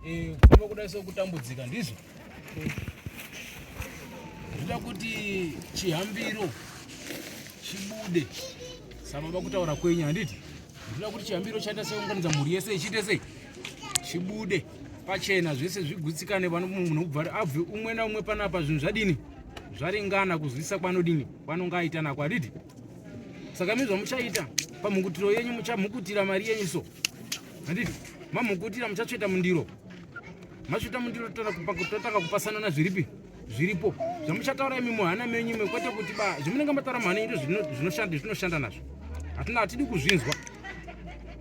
Eh, kufamba kudai sokutambudzika ndizvo zvinoda kuti chihambiro chibude sababa kutaura kwenyu handiti ndinoda kuti chihambiro chaita seunganidza mhuri yese ichiite sei chibude pachena zvese zvigutsikane pano munhu ubva abve umwe naumwe panapa zvinhu zvadini zvaringana kuzwisisa kwanodini kwanonga aita nako handiti saka mi zvamuchaita pamhukutiro yenyu muchamhukutira mari yenyu so handiti mamhukutira muchatsveta mundiro matsveta mundiro totanga kupasanana zviripi zviripo zvamuchataura imi muhana menyu imi kwete kuti ba zvamunenge mataura muhana yenyu zvinoshanda zvinoshanda nazvo hatina hatidi kuzvinzwa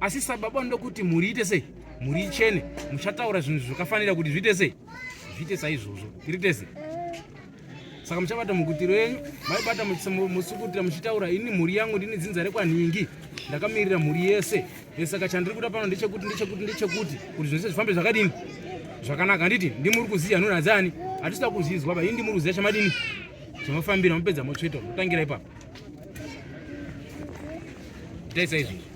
asi sababa vanoda kuti mhuri iite sei mhuri ichene muchataura zvinhu zvakafanira kuti zviite sei zviite saizvozvo tiri tese saka muchabata mukutiro yenyu maibata musukutira muchitaura ini mhuri yangu ndini dzinza rekwanhingi ndakamirira mhuri yese eh, saka chandiri kuda pano ndechekuti ndechekuti ndechekuti kuti zvinhu zvese zvifambe zvakadini zvakanaka handiti ndimuri kuziva nhunha dzani hatisida kuzvinzwa ba ini ndimuri kuziva chamadini chamafambira mupedza motsveta motangira ipapo itai saizvozvo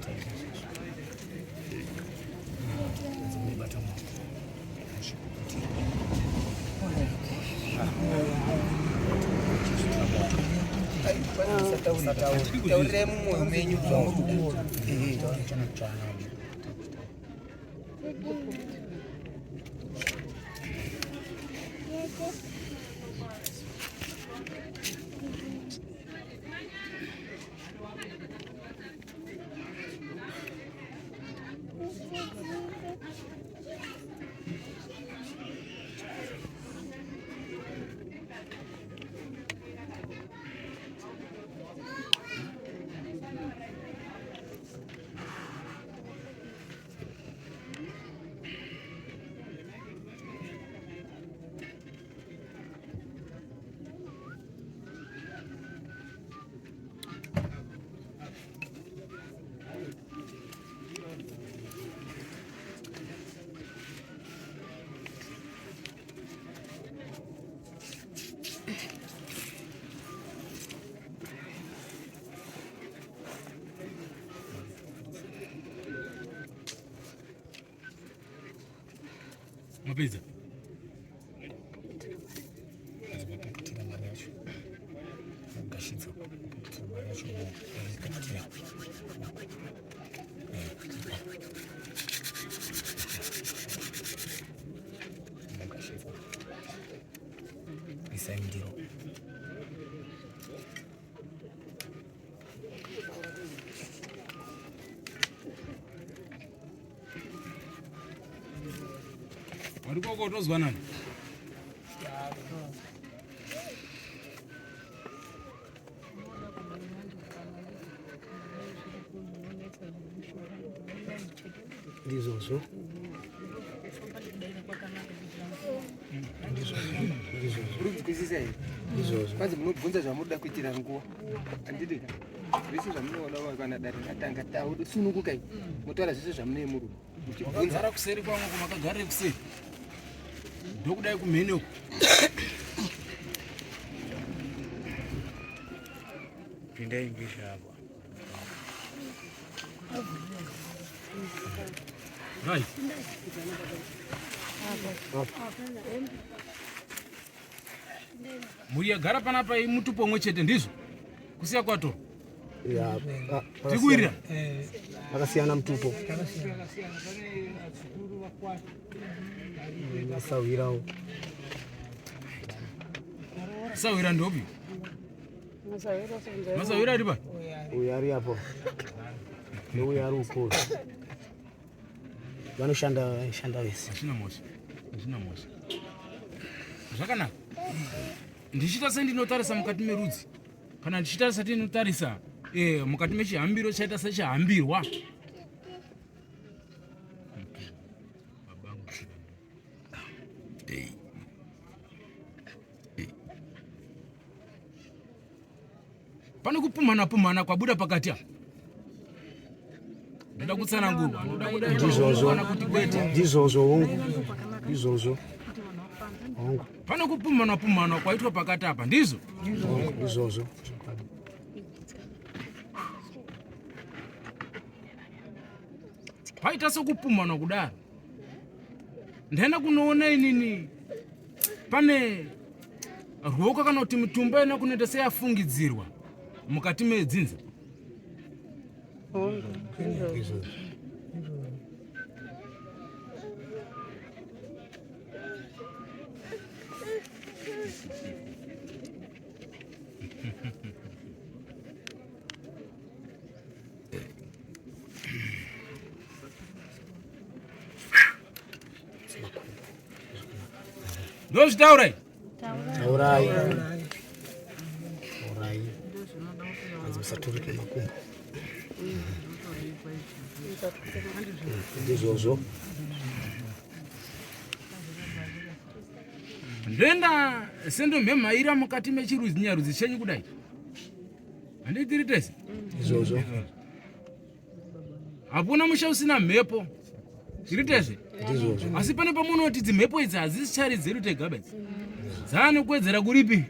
Taurirai mumwoyo menyu zvamuri kuda. Mapedza. Kuputira mari yacho. Gashidza kuputira mari yacho. Kuputira. Isai mundiro. Warikoko tozwanana. Ndizvozvo. Ndizvozvo. Ndizvozvo. Kwanzi munobvunza zvamunoda kuitira nguva. Handiti ka? Zvese zvamunoona kana dare ratanga sunungukai. Motaura zvese zvamunee muri. Muchibvunza kuseri kwangu kumakagarire kuseri. Ndokudai kumhene uku. Pindai mbisha apo. Right. Mhuri yagara panapa imutupo umwe chete ndizvo? Kusiya kwato. Ya, Tikuwirira. Akasiyana mutupo. Masahwirawo. Sahwira ndopi? Masahwira ari pa? Uyo ari apo. Neuyo ari uko. Vanoshanda shanda vese. Hazvina mhosva. Hazvina mhosva. Zvakanaka. Ndichiita sendinotarisa mukati merudzi. Kana ndichitarisa tinotarisa eh, mukati mechihambiro chaita sechihambirwa. Pane kupumhana pumhana kwabuda pakati apa. Ndoda kutsanangurwa, ndoda kuda Ndizvozvo. kuti kwete. Ndizvozvo hongu. Ndizvozvo. Hongu. Pane kupumhana pumhana kwaitwa pakati apa, ndizvo? Hongu, ndizvozvo. Paita sokupumhana kudaro. Ndaenda kunoona inini pane rwoko kana kuti mitumba ina kunoita seyafungidzirwa mukati medzinza. Ndozvitaurai. Taurai. Taurai. Hanzi musaturike makumbo. Ndizvozvo. Ndoenda sendomhemhaira mukati mechirudzi nyarudzi chenyu kudai. Handiti tiri tese? Izvozvo. Hakuna musha usina mhepo. Tiri tese? Ndizvozvo. Asi pane pamunoti dzimhepo idzi hadzisichari dzedu tega bedzi. Dzaane kuwedzera kuripi?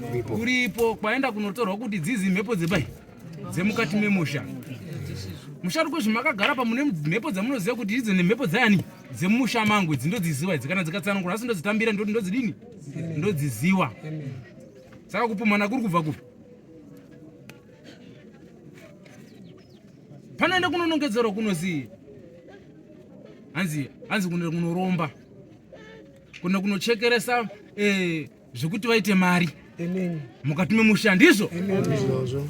Kuripo. Kuripo kwaenda kunotorwa kuti dzizi mhepo dzepai? Dzemukati memusha. Musharuko zvimakagara pa mune mhepo dzamunoziva kuti idzo nemhepo dzayani? Dzemusha mangu idzi ndodziziva idzi kana dzikatsanangura asi ndodzitambira ndoti ndodzidini? Ndodziziwa. Saka kupumhana kuri kubva kupi? Panoenda kunonongedzerwa kunozi hanzi hanzi kuno kunoromba kuno kunochekeresa eh, zvekuti vaite mari mukati memusha ndizvo Ndizvozvo.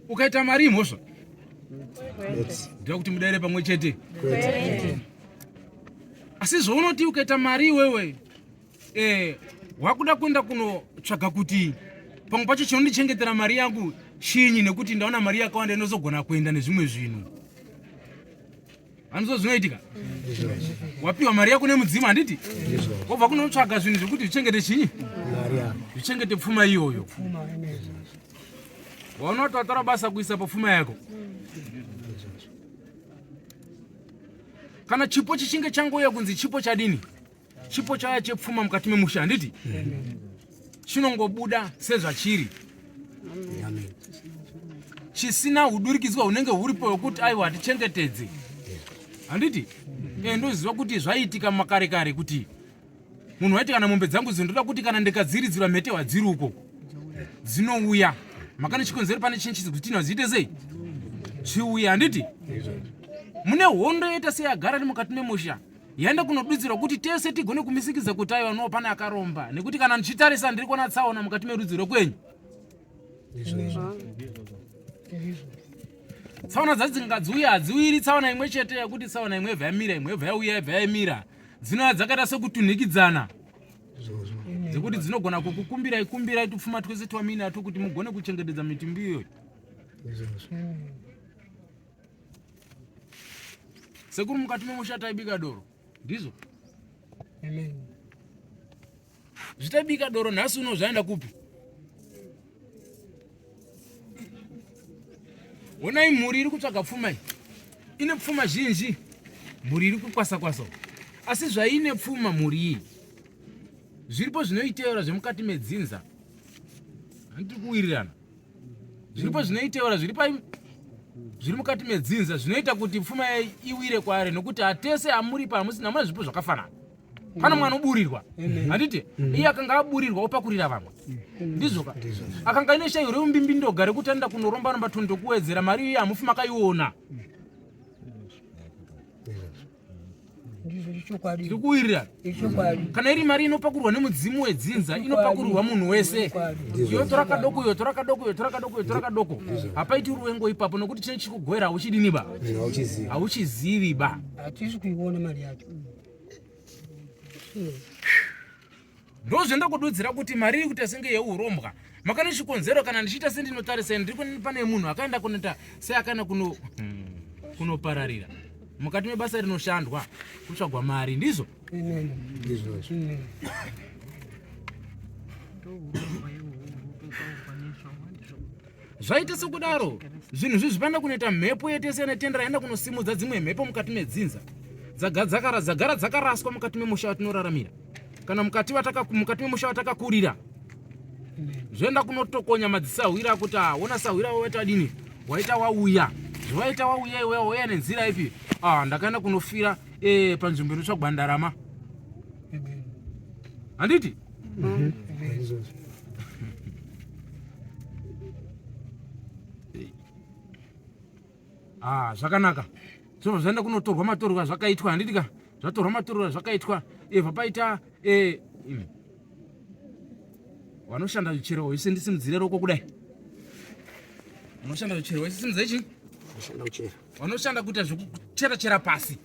Ukaita mari imhosva ndira kuti mudaire pamwe chete. Asi zvaunoti ukaita mari iwewe eh, wakuda kuenda kunotsvaga kuti pamwe pacho chinondichengetera mari yangu chinyi, nekuti ndaona mari yakawanda inozogona kuenda nezvimwe zvinhu. Handizvo zvinoitika? Wapiwa mari yako nemudzimu handiti? Wobva kunotsvaga zvinhu zvekuti zvichengete chinyi? Zvichengete pfuma iyoyo. Waona kuti watora basa kuisa pafuma yako. Kana chipo chichinge changouya kunzi chipo chadini? Chipo chaya chepfuma mukati memusha handiti? Chinongobuda sezvachiri. Chisina hudurikidzwa hunenge huripo hwekuti aiwa hatichengetedze. Handiti? Eh, ndoziva kuti zvaiitika makare kare kuti munhu waiti kana mombe dzangu dzindoda kuti kana ndikadziridzirwa mhete hwadziri uko dzinouya makane chikonzero pane chinhu chizi kuti dziite sei chiuya handiti? Mune hondo yaita seyagara iri mukati memusha yaenda kunodudzirwa kuti tese tigone kumisikidza kuti aiwa no pane akaromba, nekuti kana ndichitarisa ndiri kuona tsaona mukati merudzi rwekwenyu. Tsaona dzacho dzingadziuya hadziwiri tsaona imwe chete yekuti tsaona imwe yobva yamira imwe yobva yauya yobva yamira, dzinouya dzakaita sekutunhikidzana dzekuti dzinogona kukukumbirai kumbirai tupfuma twese twaminatwo kuti mugone kuchengetedza mitumbi iyoyo. Sekuru mukati memusha taibika doro ndizvo? Zvitaibika doro nhasi uno zvaenda kupi? Honai mhuri iri kutsvaga pfuma iyi ine pfuma zhinji, mhuri iri kukwasa kwasa, asi zvaine pfuma mhuri iyi zviripo zvinoiteura zvemukati medzinza. Handiri kuwirirana. Zviripo zvinoiteura zviri pai zviri mukati medzinza zvinoita kuti pfuma iwire kwaari, nokuti hatese amuripa hamusina hamuna zvipo zvakafanana. Pana mwana oburirwa handiti? Iye akanga aburirwa opakurira vamwe ndizvoka? Akanga aine shayo reumbimbindoga rekuti anoenda kunoromba romba tondo kuwedzera mari iye hamufi makaiona. Tiri kuwirirana. Kana iri mari inopakurwa nemudzimu wedzinza inopakurirwa munhu wese. Iyo tora kadoko, iyo tora kadoko, iyo tora kadoko, iyo tora kadoko. Hapaiti ruwengo ipapo nokuti chine chikugwera hauchidini ba, hauchizivi ba. Hatisi kuiona mari yacho. Ndozvenda kududzira kuti mari iri kuita senge yeurombwa makane chikonzero. Kana ndichiita sendinotarisa ndiri pane munhu akaenda kunoita seakaenda kuno kunopararira mukati mebasa rinoshandwa kutsvagwa mari ndizvo? Zvaita sekudaro zvinhu zvi zvipanda kunoita mhepo yetese yanetendera yaenda kunosimudza dzimwe mhepo mukati medzinza dzagara dzakaraswa mukati memusha watinoraramira kana mukati memusha watakakurira. Zvoenda kunotokonya madzisahwira kuti ah, wona sahwira waita dini? Waita wauya. Zvawaita wauya iwe wauya nenzira ipi? Ah, ndakaenda kunofira eh, panzvimbo inotsvagwa ndarama. Handiti? Mhm. Ah, zvakanaka. Zvobva zvaenda kunotorwa matorwa zvakaitwa handiti ka? Zvatorwa matorwa zvakaitwa. Eh, paita eh imi. Vanoshanda chero wese ndisimudzire roko kudai. Vanoshanda chero wese simudze chi? Vanoshanda kuchera. Vanoshanda kuita zvekuchera chera pasi.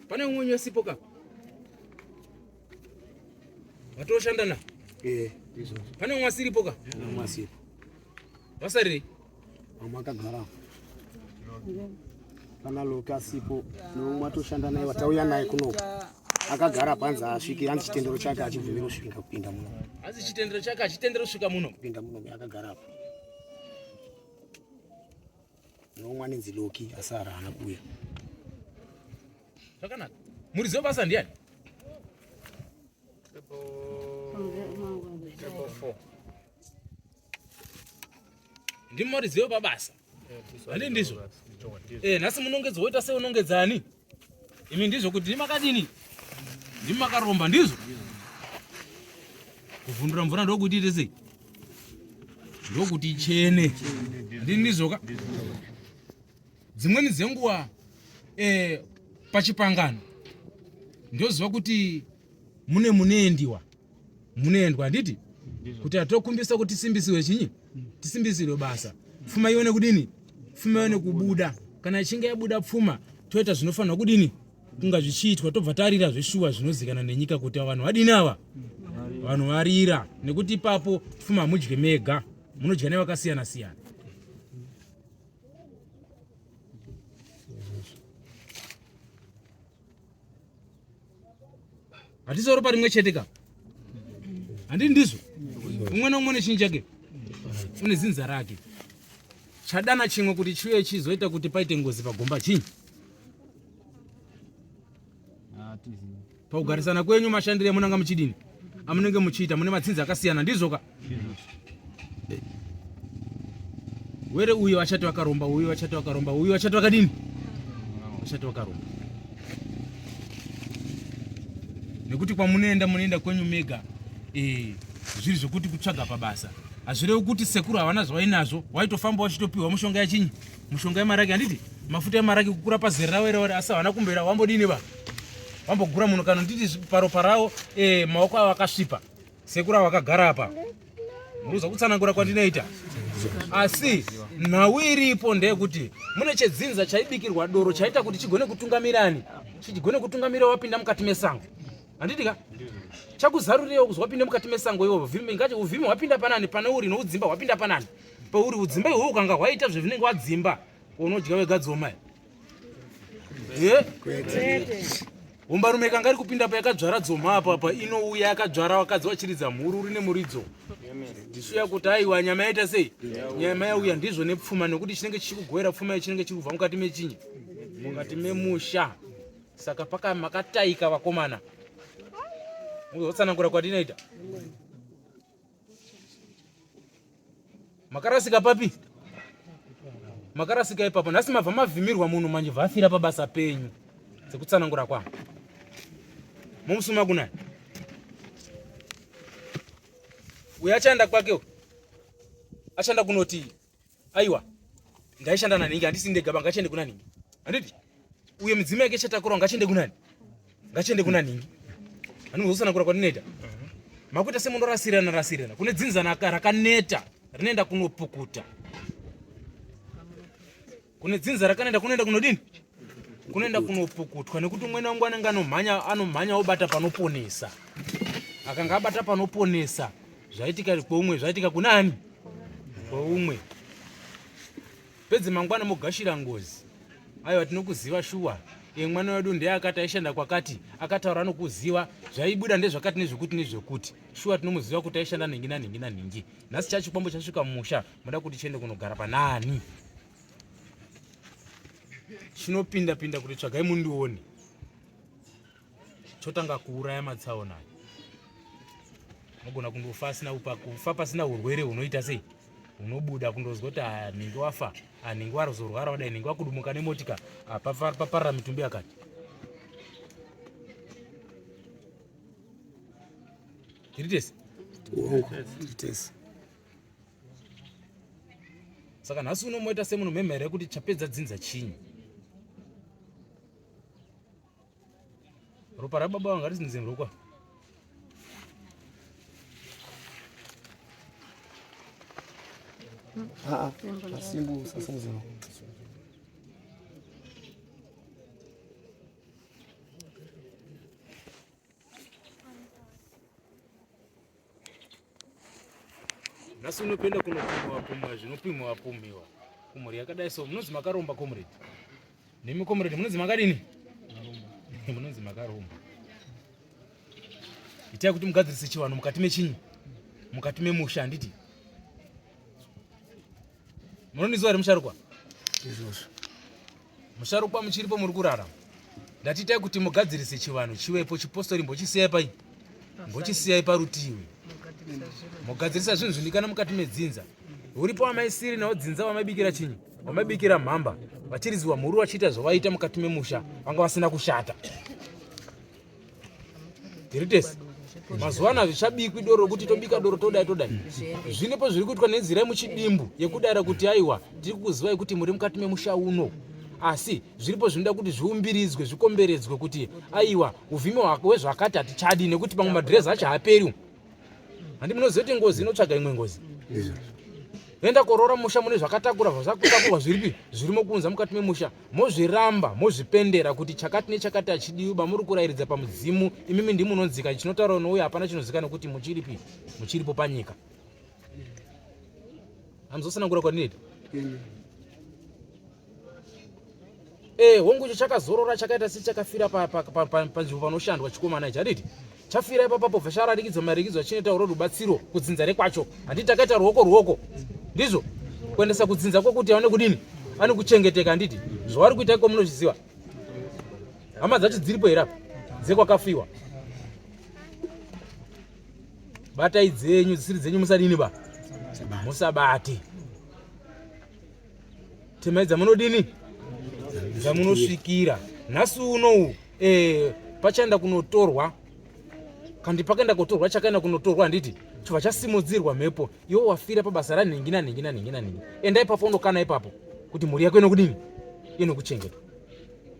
Pane umwe wenyu asipo ka? Vatoshanda na? Eh, ndizvo. Pane umwe asiripo ka? Pane umwe asipo. Vasarirei? Vamwe akagara. Pana Loki asipo, neumwe atoshanda naye watauya naye kuno. Akagara panze asviki, hanzi chitendero chake achibvumira kusvika kupinda muno. Hanzi chitendero chake achitendero kusvika muno. Kupinda muno akagara apo. Neumwe anenzi Loki asara haana kuuya. Zvakanaka. Muridzi webasa ndiani? Ndimi muridzi wepabasa. Handi ndizvo? Eh, nhasi munongedzo woita sei unongedzani? Imi ndizvo kuti ndimi makadini? Ndimi makaromba ndizvo? Kuvhundura mvura ndokuti ite sei? Ndokuti ichene. Ndini ndizvo ka? Dzimweni dzenguva eh, pachipangano ndoziva kuti mune muneendiwa munoendwa handiti kuti atokumbisa kuti tisimbisirwe chinyi tisimbisirwe basa pfuma ione kudini pfuma ione kubuda kana ichinge yabuda pfuma toita zvinofanirwa kudini kunga zvichiitwa tobva tarira zveshuwa zvinozikana nenyika kuti vanhu vadini ava vanhu varira nekuti ipapo pfuma hamudye mega munodya nevakasiyana siyana hatisoro parimwe chete ka handii ndizvo umwe naumwe nechinyi chake une zinza rake chadana chimwe kuti chiuye chizoita kuti paite ngozi pagomba chinyi pakugarisana kwenyu mashandire amunanga muchidini amunenge muchiita mune madzinza akasiyana ndizvo ka were uyo achati wakaromba uyo achati wakaromba uyo achati wakadini achati wakaromba nekuti kwamunoenda munoenda kwenyu mega eh, zviri zvekuti kutsvaga pabasa hazvirevi kuti sekuru havana zvavainazvo waitofamba wachitopiwa mushonga yachinyi mushonga yemaraki handiti mafuta emaraki kukura pazera ravo ere asi havana kumbera wambodini va wambogura munhu kana nditi paropa ravo eh, maoko avo akasvipa Sekuru avo vakagara apa muruza kutsanangura kwandinoita asi nhau iripo ndeyekuti mune chedzinza chaibikirwa doro chaita kuti chigone kutungamirani chigone kutungamira wapinda mukati mesango handiti ka chakuzarurirewo kuzi wapinda mukati mesango iwo ngati uvhimi hwapinda panani pane uri noudzimba hwapinda panani pauri udzimba ihwohwo ukanga hwaita zvezvinenge wadzimba unodya wega dzoma ye hombarume kanga iri kupinda pa yakadzvara dzoma apa apa inouya yakadzvara vakadzi vachiridza mhururu nemuridzo ndisuya kuti aiwa nyama yaita sei nyama yauya ndizvo nepfuma nekuti chinenge chichikugoera pfuma yechinenge chiri kubva mukati mechinyi mukati memusha saka paka makataika vakomana muzotsanangura kwatinoita Makarasika papi? Makarasika ipapo. Nhasi mabva mavhimirwa munhu manje vafira pabasa penyu. Sekutsanangura kwangu. Mumusuma kunani? Uyo achaenda kwake uyo. Achaenda kunoti aiwa ndaishanda naningi handisi ndega ba ngachiende kuna ningi. Handiti? Uyo midzimu yake ichatakura ngachiende kunani? Ngachiende kuna ningi. Anozotsanangura kwandinoita. Makuita semunorasirana rasirana. Kune dzinza rakaneta rinoenda kunopukuta. Kune dzinza rakaneta kunoenda kunodini? Kunoenda kunopukutwa nekuti umwe naumwe anenge anomhanya anomhanya obata panoponesa. Akanga abata panoponesa zvaitika kweumwe zvaitika kunani? Kweumwe. Pedze mangwana mogashira ngozi. Aiwa tinokuziva shuwa. E, mwana wedu ndiye akati aishanda kwakati, akataura anokuziva, zvaibuda ndezvakati nezvekuti nezvekuti. Shuwa tinomuziva kuti aishanda nhingi nanhingi nanhingi. Nhasi chachikwambo chasvika mumusha, muda kuti chiende kunogara panani? Chinopinda pinda kuti tsvagai mundione. Chotanga kuuraya matsaona. Unogona kundofa asina upa kufa pasina urwere hunoita sei? Unobuda kundozwa kuti ah, nhingi wafa, ah, nhingi warozorwara wadai, nhingi wakudumuka nemotika, ah, paparara mitumbi yakati. Tiri tese? Tiri tese. Saka nhasi uno moita semunomhemherera kuti chapedza dzinza chinyi? Ropa rababa vanga risinzi rokwa. Ah, asimbu sasimuzino. Nhasi unopenda kunopimwa pimwa zvinopimwa pimwa kumhuri yakadai so munonzi makaromba comrade. Nemi comrade munonzi makadini? Munonzi makaromba. Itai kuti mugadzirise chivanhu mukati mechinyi? Mukati memusha handiti? Munonizwa here musharukwa? Izvozvo. Musharukwa muchiripo muri kurarama. Ndati itai kuti mugadzirise chivanhu chivepo chipostori mbochisiyai pai? Mbochisiyai parutivi. Mugadzirisa zvinhu zvinikana mukati medzinza. Uripo wamaisiri nawo dzinza wamaibikira chinyi? Wamaibikira mhamba. Vachiridzwa mhuru vachiita zvavaita mukati memusha vanga vasina kushata. Tiri tese. Mazuva ano hazvichabikwi doro kuti tobika doro todai todai. Zviripo zviri kuitwa nenzira yemuchidimbu yekudaira kuti aiwa tiri kukuzivai kuti muri mukati memusha uno. Asi zviripo zvinoda kuti zviumbiridzwe zvikomberedzwe kuti aiwa uvhimi hwezvakati hatichadi nekuti pamwe madhirezi acho haaperi. Handi munoziva kuti ngozi inotsvaga imwe ngozi. Enda koroora musha mune zvakatakura zvakatakurwa zviripi zvirimo kuunza mukati memusha mozviramba mozvipendera kuti chakati nechakati hachidiwi bamuri kurairidza pamudzimu imimi ndimi munonzika chinotaura unouya hapana chinozika nekuti muchiripi muchiripo panyika hamuzosanangura kwandinoita Eh, hongu icho chakazorora chakaita sechakafira panzvimbo panoshandwa chikomana ichi handiti chafira ipapapo bva chararikidzwa marikidzwa chinoita uro rubatsiro kudzinza rekwacho handiti takaita ruoko ruoko ndizvo kuendesa kudzinza kwekuti aone kudini ane kuchengeteka handiti zvavari kuita iko munozviziva hama dzacho dziripo here apa dzekwakafiwa batai dzenyu dzisiri dzenyu musadini ba musabate Temai dzamunodini? Dzamunosvikira. Nhasi unowu eh, pachaenda kunotorwa kandi pakaenda kutorwa chakaenda kunotorwa handiti chobva chasimudzirwa mhepo iwo wafira pabasa ranhingi nanhingi nanhingi nanhingi enda ipapo undokana ipapo kuti mhuri yako inokudini inokuchengetwa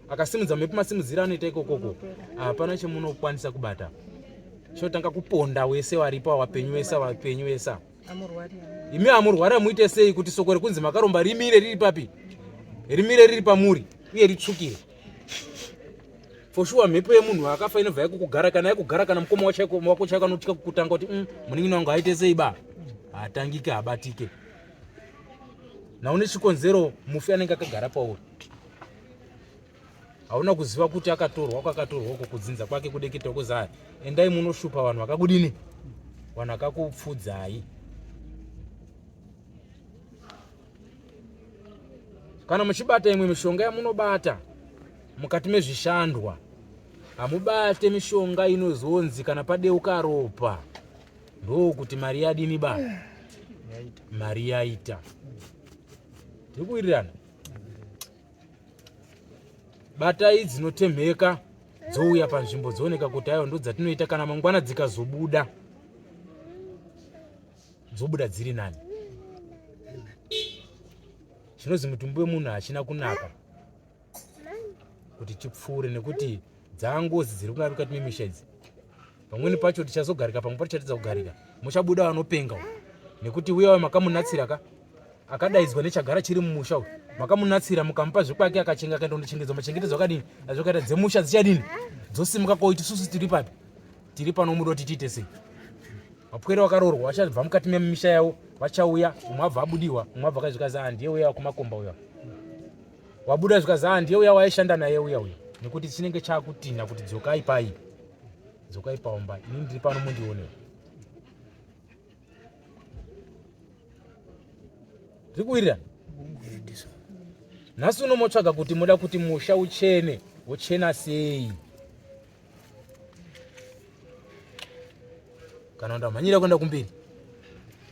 akasimudza mhepo masimudziro anoita ikokoko hapana chemunokwanisa kubata chinotanga kuponda wese waripo wapenyu wese wapenyu wese Imi amurwari amuite sei kuti soko rekunzi makaromba rimire riri papi? Rimire riri pamuri uye ritsvukire. For sure mhepo yemunhu akafa inobva yakukugara kana yakugara kana mukoma wacho wako chaiko anotya kukutanga kuti mm, munin'ina wangu aite sei ba? Hatangike habatike. Naune chikonzero mufi anenge akagara pauri. Hauna kuziva kuti akatorwa kwakatorwa uko kudzinza kwake kudeketa uko zaya. Endai munoshupa vanhu vakakudini? Vanhu vakakupfudzai. Kana muchibata imwe mishonga yamunobata mukati mezvishandwa, hamubate mishonga inozonzi kana padeuka ropa ndokuti mari yadini ba? Mari yaita. Tiri kuwirirana? Batai dzinotemheka dzouya panzvimbo dzooneka kuti aiwa ndodzatinoita kana mangwana dzikazobuda dzobuda dziri nani. Chinozi mutumbi wemunhu hachina kunaka kuti chipfuure nekuti dzangozi dziri kunga mukati memisha idzi. Pamweni pacho tichazogarika pamwe pacho chatidza kugarika muchabuda vanopenga nekuti uya makamunatsira ka akadaidzwa nechagara chiri mumusha uyu makamunatsira mukamupa zvekwake akachenga akaenda kundochengetedzwa machengetedzo akadini azvakaita dzemusha dzichadini dzosimuka koiti susu tiri papi tiri pano muda kuti tiite sei vapwere vakaroorwa vachabva mukati memisha yavo vachauya umwe abva abudiwa umwe abva akazvikazi ah ndiye uya kumakomba uya wabuda zvikazi ah ndiye uya waishanda naye uya uya nekuti chinenge chakutinha kuti dzokai pai dzokai paumba ini ndiri pano mundionewo Tiri kuwirirana? Nhasi uno motsvaga kuti moda kuti musha uchene, wochena sei? Kana ndamhanyira kuenda kumberi.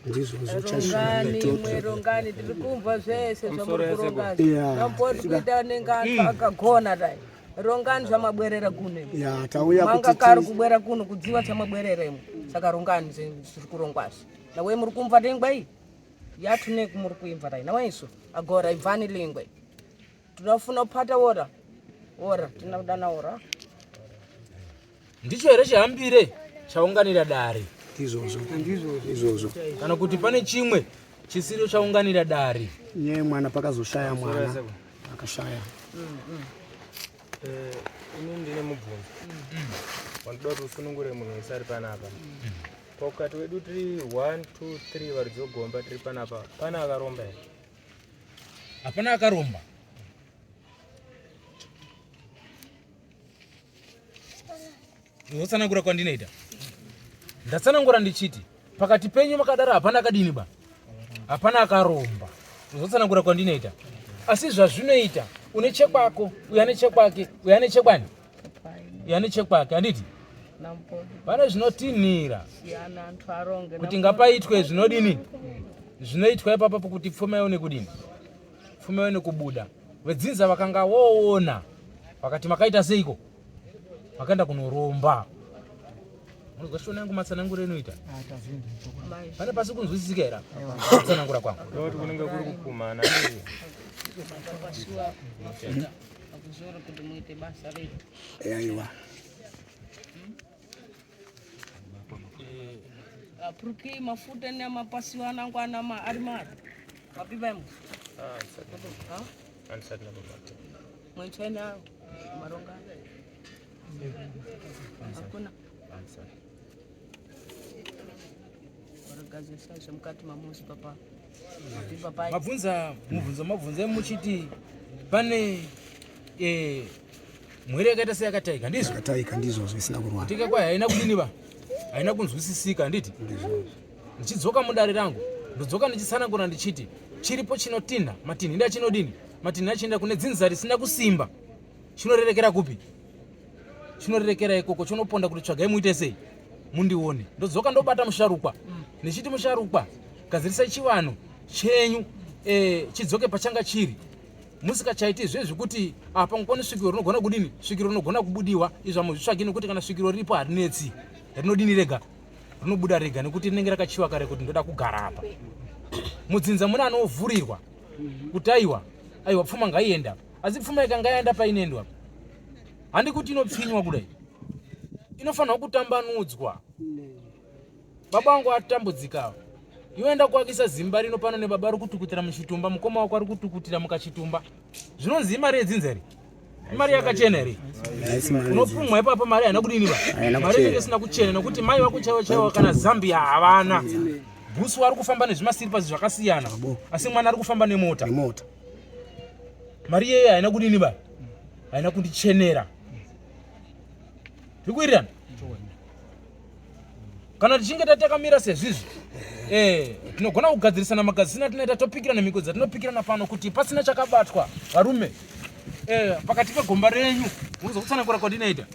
Ndizvozvo Rongani imwe, rongani, tiri kumva zvese zvamuri kuronga. Nampori kuita anenge akagona dai. Rongani zvamabwerera kuno imwe. Ya, tauya Manga kuti kari kubwera kuno kudziwa chamabwerera imwe. Saka rongani zviri kurongwazvo. Nawe muri kumva lingwe iyi? Yathu neku muri kuimva dai. Nawe isu agora ibvani lingwe. Tinofuna kuphata wora. Wora, tinodana wora. Ndicho here chihambire chaunganira dare? Ndizvozvo. Ndizvozvo. Kana kuti pane chimwe chisiro chaunganira dare? Nyaya yemwana, pakazoshaya mwana akashaya. Ini ndine mubvunzo wandinoda kuti usunungure munhu wese ari panapa. Pakati wedu tiri 1 2 3 varidzi vegomba tiri panapa, pane akaromba here? Hapana akaromba. Ndozotsanangura kwandinoita. Ndatsanangura ndichiti pakati penyu makadaro hapana akadini ba, hapana akaromba. Ndozotsanangura kwandinoita. Asi zvazvinoita, une chekwako, uyu ane chekwake, uyu ane chekwani, uyu ane chekwake, handiti? Pane zvinotinhira Siyana anthu aronge. Kuti ngapaitwe zvinodini, zvinoitwa ipapapo kuti pfuma ione kudini, pfuma ione kubuda. Vedzinza vakanga voona vakati makaita seiko, makaenda kunoromba. Munozwa shona yangu matsananguro inoita pane pasi kunzwisisika here kutsanangura kwangu? Ndoti kunenge kuri kupumhana. Akuzora kuti muite basa redu. Aiwa. Apuriki mafuta nemapasiwa anangu ana ari mari. Mapipa imwe. Ha? Andisati ndababata. Mwenchene awo. Maronga. Hakuna. Varigadzirisa zvemukati mamuzi papa. Mapipa pai. Mabvunza mubvunzo, mabvunza muchiti pane mhwere yakaita seyakataika, ndizvo? Yakataika, ndizvozvo, isina kurwara. Kutika kwayo haina kudini ba, haina kunzwisisika, handiti? Ndichidzoka mudare rangu, ndodzoka ndichitsanangura ndichiti chiripo chinotinha matinhinda chinodini, matinhinda achienda kune dzinza risina kusimba, chinorerekera kupi? Chinorerekera ikoko, chinoponda kuti tsvagai muite sei, mundione. Ndodzoka ndobata musharukwa ndichiti musharukwa, gadzirisai chivanhu chenyu, chidzoke pachanga chiri. Musikachaiti zvezvi kuti apa ngoni svikiro rinogona kudini, svikiro rinogona kubudiwa, izvo hamuzvitsvagi nekuti kana svikiro riripo harinetsi, rinodini rega, rinobuda rega nekuti rinenge rakachiwa kare kuti ndoda kugara apa. Mudzinza mune anovhurirwa kuti aiwa aiwa, pfuma ngaienda, asi pfuma ikanga yaenda painoendwa, handi kuti inopfinywa kudai, inofanirwa kutambanudzwa. Baba vangu atambudzika, iwe kuakisa zimba rino pano nebaba ari kutukutira muchitumba, mukoma wako ari kutukutira mukachitumba, zvinonzi imari yedzinza here? Imari yakachena here? Haisi mari. Unopumwa ipapo mari haina kudini ba, Haina mari kuchena. inenge isina kuchena nekuti mai vako chaivo chaivo kana Zambia havana bhusu, vari kufamba nezvimasiripazi zvakasiyana, asi mwana ari kufamba nemota. Nemota. Mari iyeyo haina kudini ba, haina kundichenera. Tiri kuwirirana? Kana tichinge tatakamira sezvizvi, tinogona kugadzirisana magadzirisana atinoita, topikirana mhiko dzatinopikirana pano kuti pasina chakabatwa. Varume, pakati pegomba renyu, munozokutsanangura kwandinoita,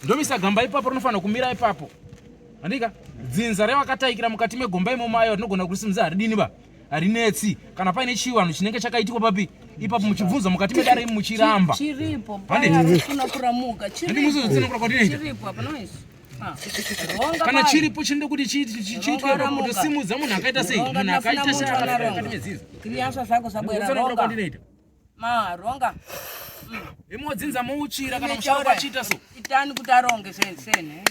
ndomisa gamba ipapo, rinofanira kumira ipapo, handika? Dzinza revakataikira mukati megomba imomo, ayo rinogona kurisimudza, haridini ba, harinetsi kana paine chivanhu chinenge chakaitikwa papi ipapo, muchibvunza mukati medare imi muchiramba. Chiripo. Handi. Paya rofuna kuramuka. Handi Chiripo. muzozotsanangura kwandinoita. Chiripo apa noise. Ah. Ronga Kana pai. chiripo chinoda kuti chiitwe Ronga ramuka. kutosimudza munhu akaita sei, Ronga, munhu akaita ndafuna sei munhu akafira anaronga. mukati medzinza. Kriyansa zvako zabwera Kutsanangura ronga. kwandinoita. Ma ronga. Imodzinza mouchira kana musharukwa achiita so. Itani kuti aronge sene sene.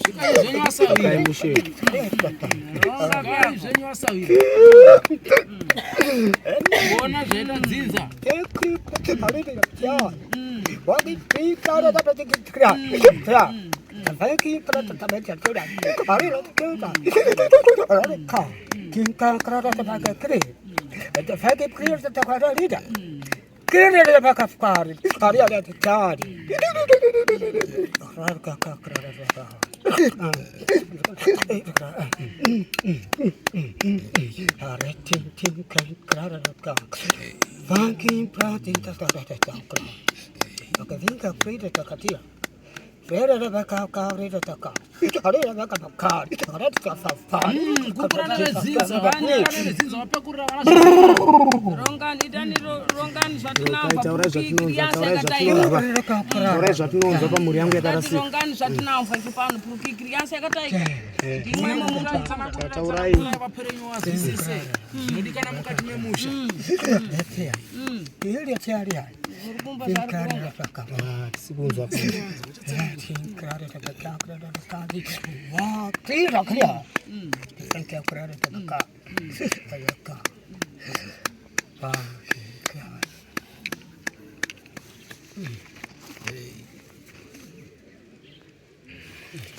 Svikai zvenyu asawira. Ronga Svikai zvenyu asawira. Kuona zvaita dzinza. Kukurana vedzinza, vakurana vedzinza vapakurira vana. Rongani, itani rongani zvatinamva. Taurai zvatinonzwa, taurai zvatinamva. zvatinonzwa, taurai zvatinonzwa pamhuri yangu yakarasika. Rongani zvatinamva isu pano purukikiriyansa yakataika. Ndimwe mumunga. Taurai. Vaperenyu vazwisise zvinodikana mukati memusha. Muri kumva zvari kuronga. Ah, tisi kunzwa.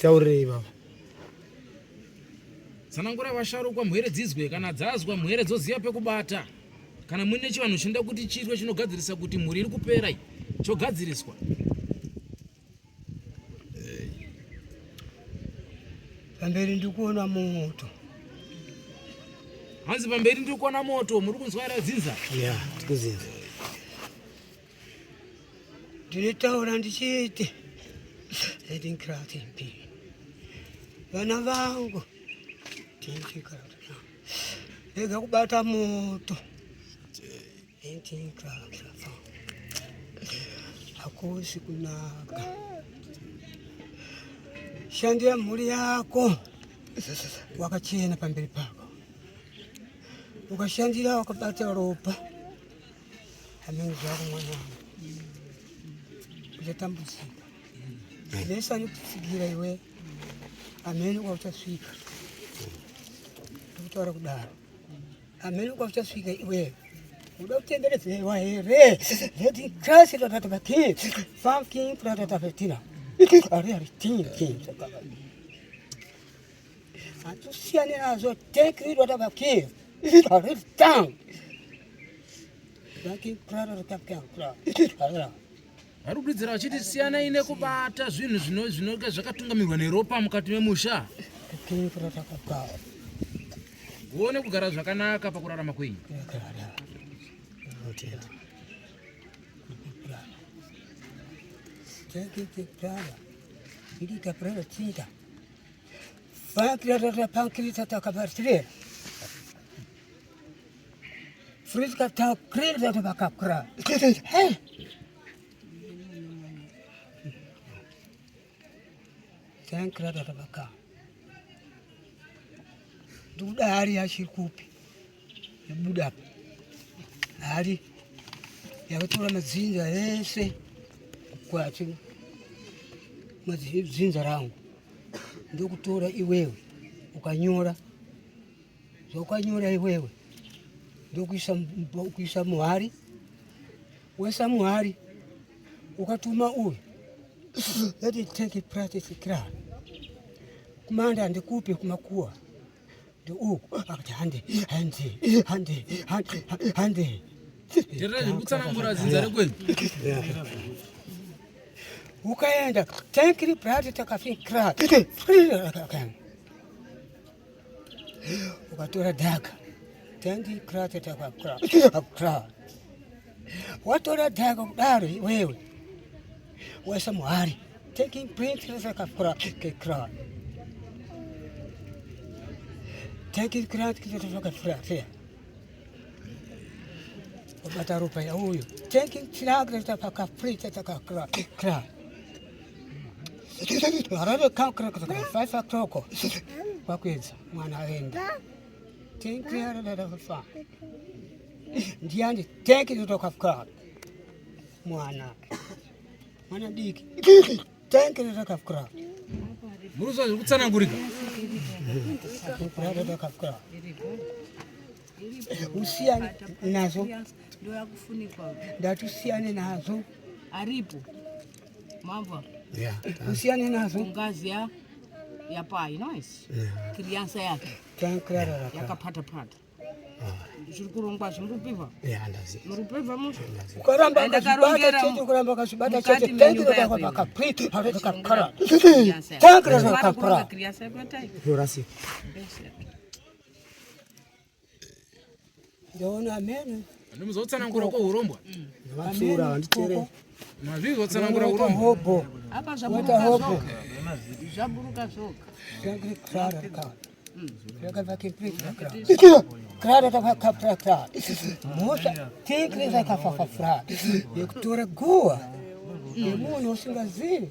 Taurirei baba. Tsanangura vasharukwa mhere dzizwe, kana dzazwa mhere dzoziva pekubata. Kana muine chivanhu chinoda kuti chiitwe chinogadzirisa kuti mhuri iri kupera iyi, chogadziriswa. Pamberi ndikuona moto. Hanzi pamberi ndiri kuona moto, muri kunzwa here dzinza? Ya, tikuzinza. Ndinotaura ndichiti edinkratimpi vana vangu tinchikarata rega kubata moto intinkrafa hakusi kunaka. Shandira mhuri yako wakachena pamberi pako, ukashandira wakabata ropa hameno zvako mwanangu, uchatambudzika. Vese anokutsigira iwe, hameno kwauchasvika. Ndikutaura kudaro, hameno kwauchasvika iwe. Uda kutenderedzewa here? Leti krasi tatatavaki famkin tatatavatina ari ari tinki hatusiyane nazvo tekridwatavaki ari tang vaki prararakakanra. Vari kududzira vachiti siyanai nekubata zvinhu zvinenge zvakatungamirwa neropa mukati memusha. Uone kugara zvakanaka pakurarama kwenyu. Ndikuda hari yachiri kupi yabuda apa, hari yakatora madzinza ese kwati madzinza rangu, ndokutora iwewe ukanyora zvaukanyora iwewe, ndokuisa kuisa muhari, waisa muhari ukatuma uyu let it take practice kra kumanda ndikupe kumakuwa ndiuku akati hande hande hande hande hande. Terera zviri kutsanangura dzinza rekwenyu. Ukaenda tankiri prati takafikra ukatora dhaka tanki krati takakra watora dhaka kudaro iwewe waisa muhari taking print takakra kekra taking krati takakra wabata ropa yauyo taking tiragra takakra takakra kra harare kakra 5 o'clock kwakwedza mwana aenda tenkerererafa ndiani tenkererakafa mwana mwana diki tenkererakafa. Muri kuzwa zviri kutsanangurika. Usiyane nazvo. Ndoyakufunikwa. Ndati usiyane nazvo. Aripo mamva. Ya. Usiyane nazvo. Ngazi ya yapai noise kiriyansa yake tenkereraka yakapata-pata zviri kurongwa zvimurupivha Ya, ndaziva. murupivha musha. Ukaramba Enda akazvibata karongera chete, ukaramba akazvibata mukati chete menyumba yako tenkererakapriterakarakara Kiriyansa yake. tenkererakarakara Kiriyansa yako yatai. Yorasika. Ndaona amene. Ndimuzotsanangura kweurombwa. Vatsura handiterei. Mazvizotsanangura urombwa. Hobo. Apa Wata zvaburuka hobo. zvoga. Zvaburuka zvoga. Mhosva tinkrizakafafafura yekutora guwa yemunhu usingazivi.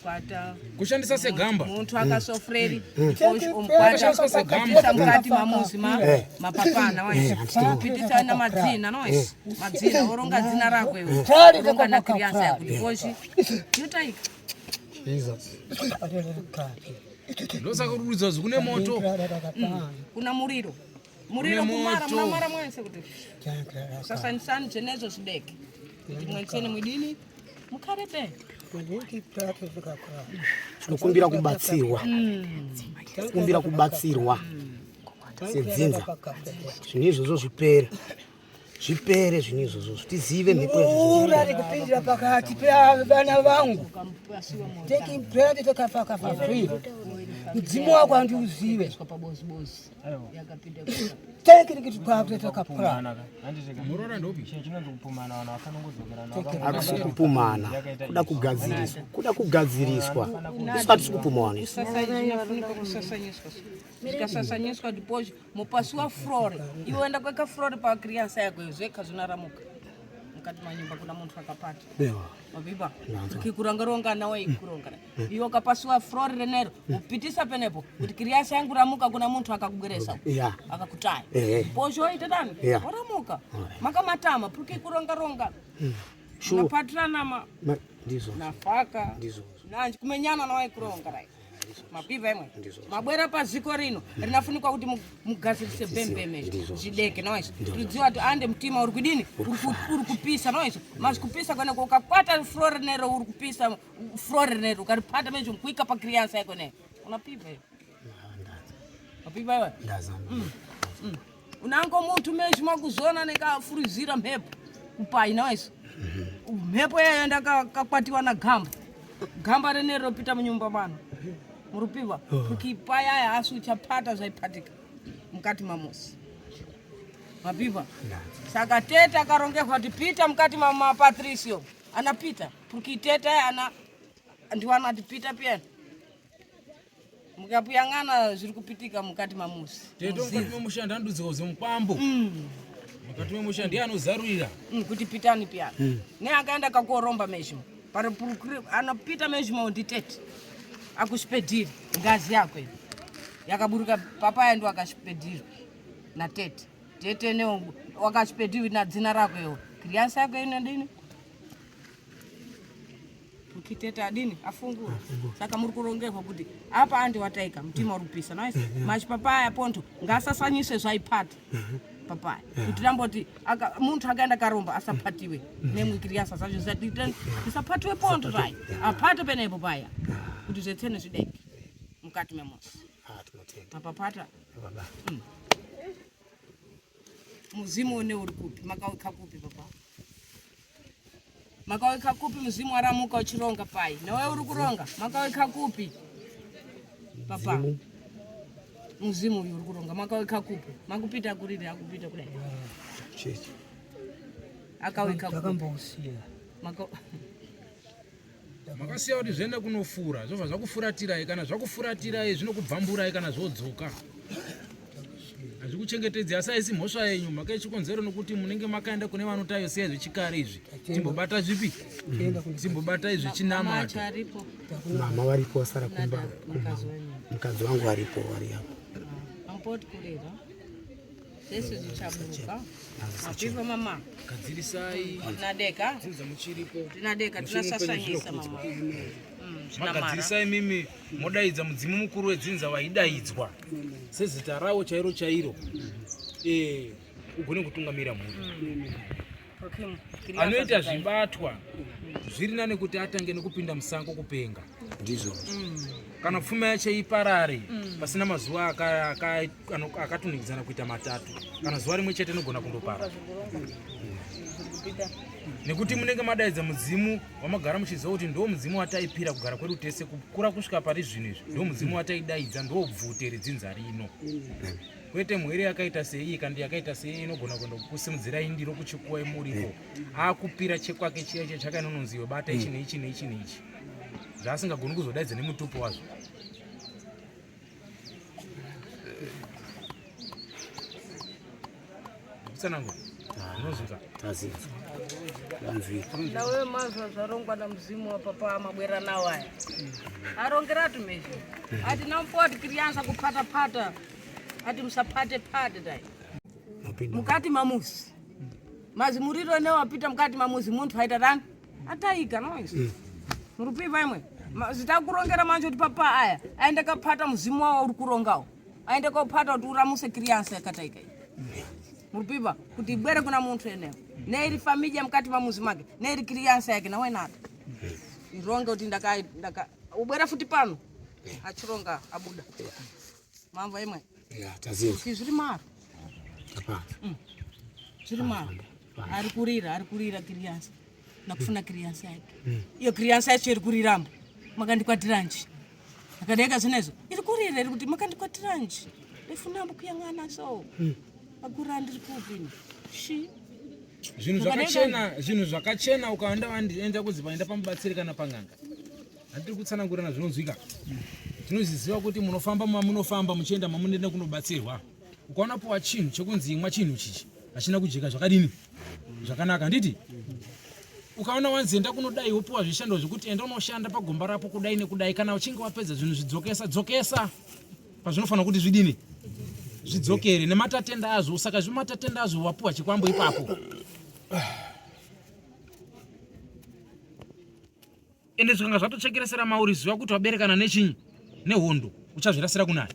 Kwata Kushandisa segamba. muntu akasofreri Akashandiswa segamba. omupisa mukati mamuzi mapapana waisipitisa madzina noisi madzina oronga dzina rako iwe oronga nakiriasa yakuti koshi yotaika. Jesus. Ndosaka kurudzwa kune moto. Kuna muriro, muriro Kune kumara moto. munamara mwense kuti sasanisani zvenezvo zvideke kuti mwenseni mwidini mukarebe. Tinokumbira kubatsirwa. Tinokumbira kubatsirwa sedzinza. Zvinhu izvozvo zvipere. Zvipere zvinhu izvozvo. Tizive mhepo izvozvo. Ura rikupindira pakati pevana vangu. Taking bread takafakafafri. Mudzimu wako handiuzive. Pabozibozi yakapinda. Tekirikitipaptakapra. Muroora ndopi? Chinhu chinonzi kupumana, vanhu vafanongodzokerana. Hakusi kupumana. Kuda kugadziriswa. Kuda kugadziriswa. Isu hatisi kupumana isu. Zvinofunika kusasanyiswa, zvikasasanyiswa diposho mupasiwa frore iwe enda kweka frore pakriansa yako zveka zvinaramuka mukati manyumba kuna muntu akapata. Ewa. Mabiba kikurangaronga nawe ikurongara iwe ukapasiwa frore renero upitisa penepo kuti kiriasa yangu ramuka kuna muntu akakugweresa akakutaya posho oite dani oramuka makamatama puriki kurongaronga unapatirana ma Ndizvo. nafaka Ndizvo. nanji kumenyana nawe kuronga rai mapiva imwe Ndizvo. mabwera paziko rino rinafunikwa kuti mugadzirise bembeme Ndizvo. zvideke noizvo tidziwa kuti ande mutima uri kudini, uri kupisa noizvo mazvikupisa kweneko ukakwata furo rinero uri kupisa furo rinero ukaripata mezvo kuika pakiriyansa yako ne unapiva iwe mapiva iwe. Ndazama. Unango mutu mezvi makuzona nekafurizira mhepo kupai noizvo mhepo yayo ndakakwatiwa nagamba gamba renero ropita munyumba mano murupiwa kukipayaya asi uchapata zvaipatika mukati mamosi mapiva. Saka tete akarongerwa kuti pita mukati mapatricio ana pita porque tete ana ndiwana ati pita piyani mukapuyang'ana zviri kupitika mukati mamusi. Tete mukati memusha ndandudzika kuzi mukwambo. Mukati memusha ndiye anozarurira. Kuti pitani piyani ne akaenda kakuoromba mezhimo pari anopita mezhimo nditete akushipedhiri ngazi yako iyo yakaburuka papaya ndo akashipedhirwa natete tete ne wakashipedhirwa na dzina rako iwo kiriasa yako inodini ukitete adini afungura. Saka muri kurongerwa kuti apa andi wataika mutima uri kupisa noise machipapaya ponto ngasasanyise zvaipata papaya kuti ramboti muntu akaenda karomba asapatiwe nemwikiriasa zvacho zvisapatiwe ponto zvayo apate penepo paya kuti zvetsene zvideke mukati memosi. Ah, tinotenda. Mapapata. Baba. Muzimu une uri kupi? Makawika kupi papa? Makawika kupi muzimu waramuka uchironga pai newe uri kuronga makawika kupi papa? Mudzimu. Muzimu uyu uri kuronga makawika kupi? Makupita kuriri akupita kudai. Chechi. Akawika kupi? Takambousiya. Makasiya kuti zviende kunofura zvobva zvakufuratirai. Kana zvakufuratirai zvinokubvamburai kana zvodzoka hazvikuchengetedzi asi haisi mhosva yenyu mhaka yechikonzero nokuti munenge makaenda kune vanotayosiya zvechikare izvi timbobata zvipi timbobata izvi chinamato. Macho aripo? Mama varipo vasara kumba. Mukadzi wenyu? Mukadzi wangu aripo, vari apo. Ampoti kurira zvese zvichaburuka mapipa mama. Gadzirisai Tinadeka. dzinza muchiripo. Tinadeka tinasasanyisa mama. Tinamara. Magadzirisai mimi modaidza mudzimu mukuru wedzinza waidaidzwa sezita rawo chairo chairo. Ugone kutungamira mhuri. Okay, Anoita zvibatwa zviri nane kuti atange nekupinda musango kupenga Ndizvo. Kana pfuma yacho iparare pasina mazuva akatunikidzana kuita 3 kana zuva rimwe chete inogona kundopara. Kupita. Nekuti munenge madaidza mudzimu wamagara muchiziva kuti ndo mudzimu wataipira kugara kwedu tese kukura kusvika pari zvino izvi, ndo mudzimu wataidaidza, ndo bvute redzinza rino. Kwete mhwere yakaita seiyi kandi yakaita seiyi inogona kuenda kukusimudzirai ndiro kuchikuwa muripo akupira chekwake chiya chiya chakainononzi iwe bata ichi neichi neichi neichi zvaasingagoni kuzodaidza nemutupo wazvo. Tsanangura. Unozvika. Tazinzwa. Vanzwika. Nawe mazwa zvarongwa na mzimu wa papa mabwera nawo aya. Arongera tumezhe. Ati nampoti kirianza kupata pata. Ati musapate pate dai. Mukati mamuzi. Mazimuriro ne wapita mukati mamuzi muntu haita rani. Ataiga noise. Murupi vaimwe. Zitakurongera manje kuti papa aya aende kapata muzimu wawo uri kurongawo. Aende kopata kuti uramuse kiriansa yakataika iyi. Murupiva kuti ibwere kuna muntu enewo. Neiri familia mukati mamuzi make, neiri kiriansa yake nawe nata. Ironge kuti ndaka ndaka ubwera futi pano. Achironga abuda. Mambo imwe. Ya, tazinzwa. Zviri maro. Hapana. Zviri maro. Ari kurira, ari kurira kiriansa. Nakufuna kiriansa yake. Iyo kiriansa yacho iri kuriramba. Makandikwatiranji. Akadeka zvinezvo. Iri kurira iri kuti makandikwatiranji. Ndifuna kuyang'ana so. Akura ndiri kupi? Shi. Zvinhu zvakachena, zvinhu zvakachena ukaenda wandienda kuzi paenda pamubatsiri kana pang'anga. Handiri kutsanangurana zvinonzwika. Tinozviziva kuti munofamba mamunofamba muchienda mamunoenda kunobatsirwa. Ukaona puwa chinhu chekunzi imwa chinhu chichi hachina kujeka zvakadini zvakanaka handiti? Ukaona wanzi enda kunodai wopuwa zvishando zvekuti enda unoshanda pagomba rapo kudai nekudai, kana uchinge wapedza zvinhu zvidzokesa dzokesa pazvinofanira kuti zvidini zvidzokere nematatenda azvo. Saka zvimatatenda azvo wapuwa chikwambo ipapo. Ende zvikanga zvatochekeresera mauri, ziva kuti waberekana nechinyi nehondo, uchazvirasira kunani?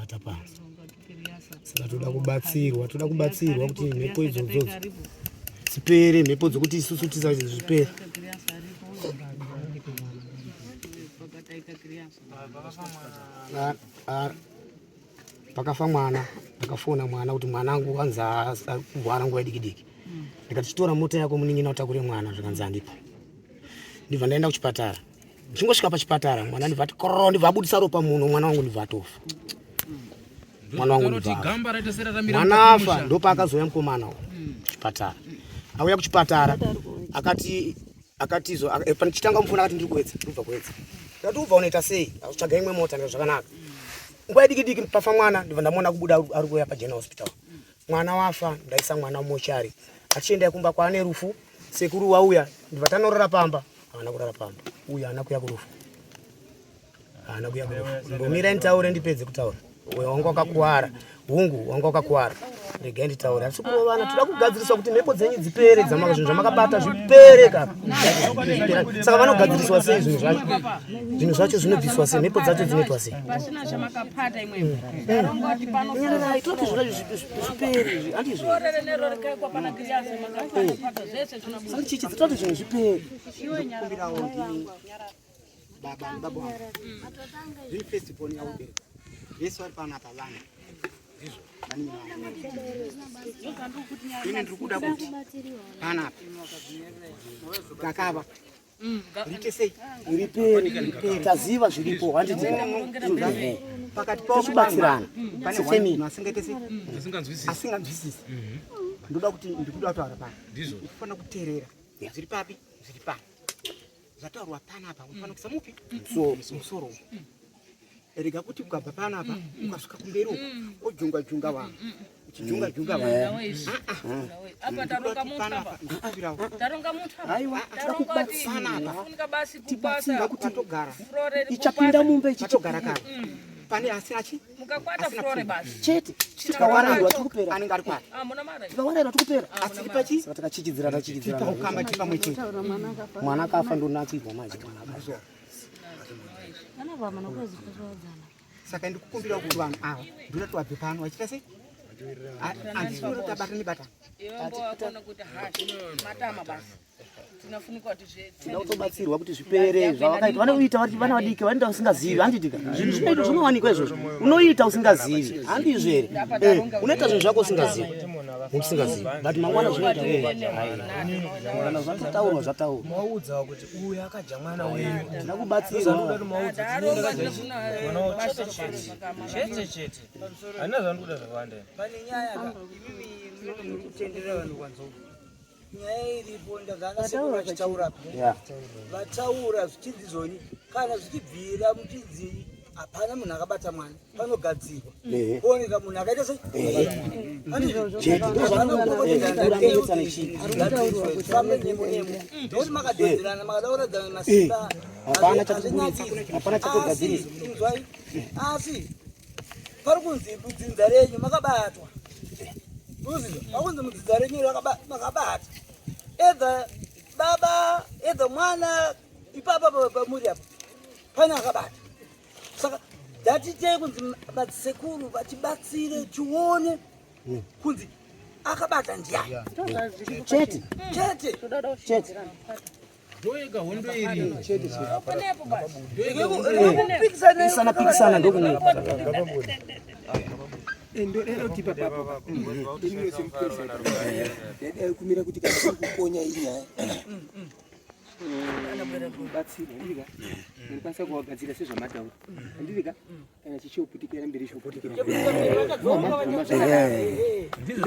Tapanzwa. Saka toda kubatsirwa, toda kubatsirwa kuti mhepo idzodzo dzipere, mhepo dzokuti isusu tisazi zvipere. Pakafa mwana, ndakafona mwana kuti mwanangu anzi ari kurwara nguva diki diki. Ndikati chitora mota yako munin'ina utakure mwana, zvikanzi handipo. Ndibva ndaenda kuchipatara. Ndichingosvika pachipatara mwana ndibva ati kororo, ndibva abudisa ropa muno, mwana wangu ndibva atofa. Mwana wangu ndibva afa. Gamba raita seraramira Mwana mukati afa, memusha. ndopaakazouya mukomana uyu kuchipatara. Auya kuchipatara akati akatizo chitanga mufona akati ndiri kuedza, ndiri kubva kuedza. Ndikati ubva unoita sei? Akutsvaga imwe mota, ndikati zvakanaka. Nguva diki diki pafa mwana ndibva ndamuona kubuda ari kuuya paGeneral Hospital. Mwana wafa, ndaisa mwana mumochari. Achienda kumba kwaane rufu, sekuru wauya, ndibva tanorara pamba. Haana kurara pamba. Uyu haana kuya kurufu. Haana kuya kurufu. Mbomira nditaure ndipedze kutaura. Uyo wanga wakakuwara. Hungu wanga wakakuwara. Regai nditaure. Hatisi kurovana, toda kugadziriswa kuti mhepo dzenyu dzipere, dzamaka zvinhu zvamakabata zvipere ka. Saka vanogadziriswa sei zvinhu zvacho? Zvinhu zvacho zvinobviswa sei? Mhepo dzacho dzinoitwa sei? Pasina zvamakapata imwe. Tarongoti pano Nyararai, toti zvinhu zvacho zvipere izvi, handizvo? rorere nerore kaikwa pana kiriansa makapata pata zvese zvinobuda. Saka chichi toti zvinhu zvipere. Ndikumbirawo ndini baba nebaba wangu. Ndini first born yaubereka. Vese vari panapa vana. Vanin'ina vangu. Ini ndiri kuda kuti panapa gakava riite sei? Ripere, taziva zviripo, handiti? Pakati pavo Tichibatsirana. pane Sefamily. one asingaite sei? Asinganzwisisi. Asinganzwisisi. Ndoda kuti ndikuda kutaura pano. Ndizvo. Unofanira kuteerera. Zviri papi? Zviri pano. Zvataurwa panapa unofanira kuisa mupi? Musoro. Musoro. Rega kuti ukabva panapa ukasvika kumberi uko wojunga junga vanhu. Uchijunga junga vanhu. Apa taronga muntu apa. Ndikumbirawo. Taronga muntu apa. Aiwa, toda Taronga kuti kubatsirwa. kufunika basi Tibatsirwa kupasa. kuti Patogara. Furore ri ichapinda kupasa. mumba ichi Patogara kare. Pane asina chi? Mukakwata Asina furore pfungwa. basi. chete. Tikawaraiwa tikupera. Anenge ari kwake. Ah, muna mara. Tikawaraiwa tikupera. Asiri pachi? Saka takachichidzira tachichidzira. Tiri paukama tiri pamwe chete. Mwana akafa ndonakirwa manje mwana akafa. Saka ndikukumbira kuti vanhu ava ndoda kuti vabve pano vachiita sei? Handisi tabata Tinoda kutobatsirwa kuti zvipere zvavakaita. Vanoita vari vana vadiki vanoita usingazivi, handitika? Zvinhu zvinoitwa zvinowanikwa izvozvo. Unoita usingazivi, handizvo here? Eh, unoita zvinhu zvako usingazivi. Usingazivi. But mangwana zvinoita eh. Kana zvatotaurwa zvataurwa. Maudza kuti uyu akadya mwana wenyu. Tinoda kubatsirwa. Mwana wavo chete chete. Chete chete. Handina zvandikuda zvakawanda. Pane nyaya ka imimi munenge muri kutenderera vanhu kwanzou. Nyaya iripo ndagara sekuru vachitaura vataura zvichinzi zvoni kana zvichibvira muchinzi hapana munhu akabata mwana panogadzirwa kuoneka munhu akaita sei fambe nemo nemo nokuti makadhonzerana makada kuradzana masimba hapana chatogadzirisa. Inzwai, asi pari kunzi mudzinza renyu makabatwa, uziva pakunzi mudzinza renyu makabata either baba either mwana ipapa pamuri apa pane akabata. Saka ndatitei kunzi madzisekuru vatibatsire tione kunzi akabata ndiani. Chete. Chete. Chete. Ndoyega hondo iri. Pikisana pikisana ndokunei. Ndodera kuti papapo iniro semupurisa ndadai kumira kuti kana kuri kukonya inyaya batsiri handiti munokwanisa kuvagadzira sezvamataura, handiti ka? Kana chichioputikira mberi chioputikira,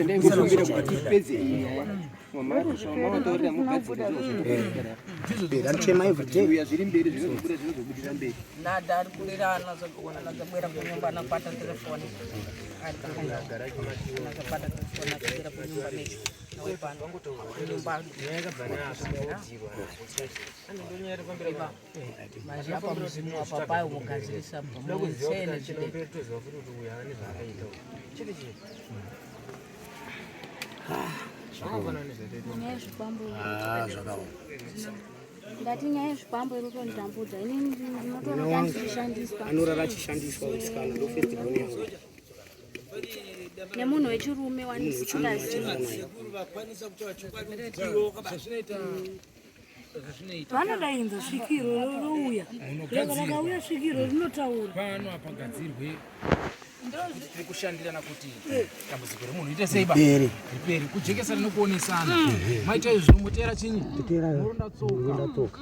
ndaingofungira kuti tipedze inyaya mamataurira mugadzira Zvinotoputikira Andichema every day. Uya zviri mberi zvinozobuda, zvinozobudira mberi. Nada ari kurira anazobwera kunyumba anakwata telefoni ari kunyumba anazobata telefoni achibwera kunyumba necho nawe pano kunyumba manje apa muzimu apa payo mugadzirisa mutsene zvide. Nyaya yezvikwambo. Ah, zvakaoma. Ndati nyaya yezvikwambo iri kutonditambudza inini, ndinotorota ndichishandiswa. Anorara achishandiswa musikana, ndo first born yangu. Nemunhu wechirume wandisingazivi. Vanodainza svikiro rouya, rakauya svikiro rinotaura. Pano hapagadzirwe, tiri kushandirana kuti dambudziko remunhu ite sei ba Ripere. Ripere, kujekesana nekuonesana. Maita izvi zvinomutera chinyi muronda tsoka.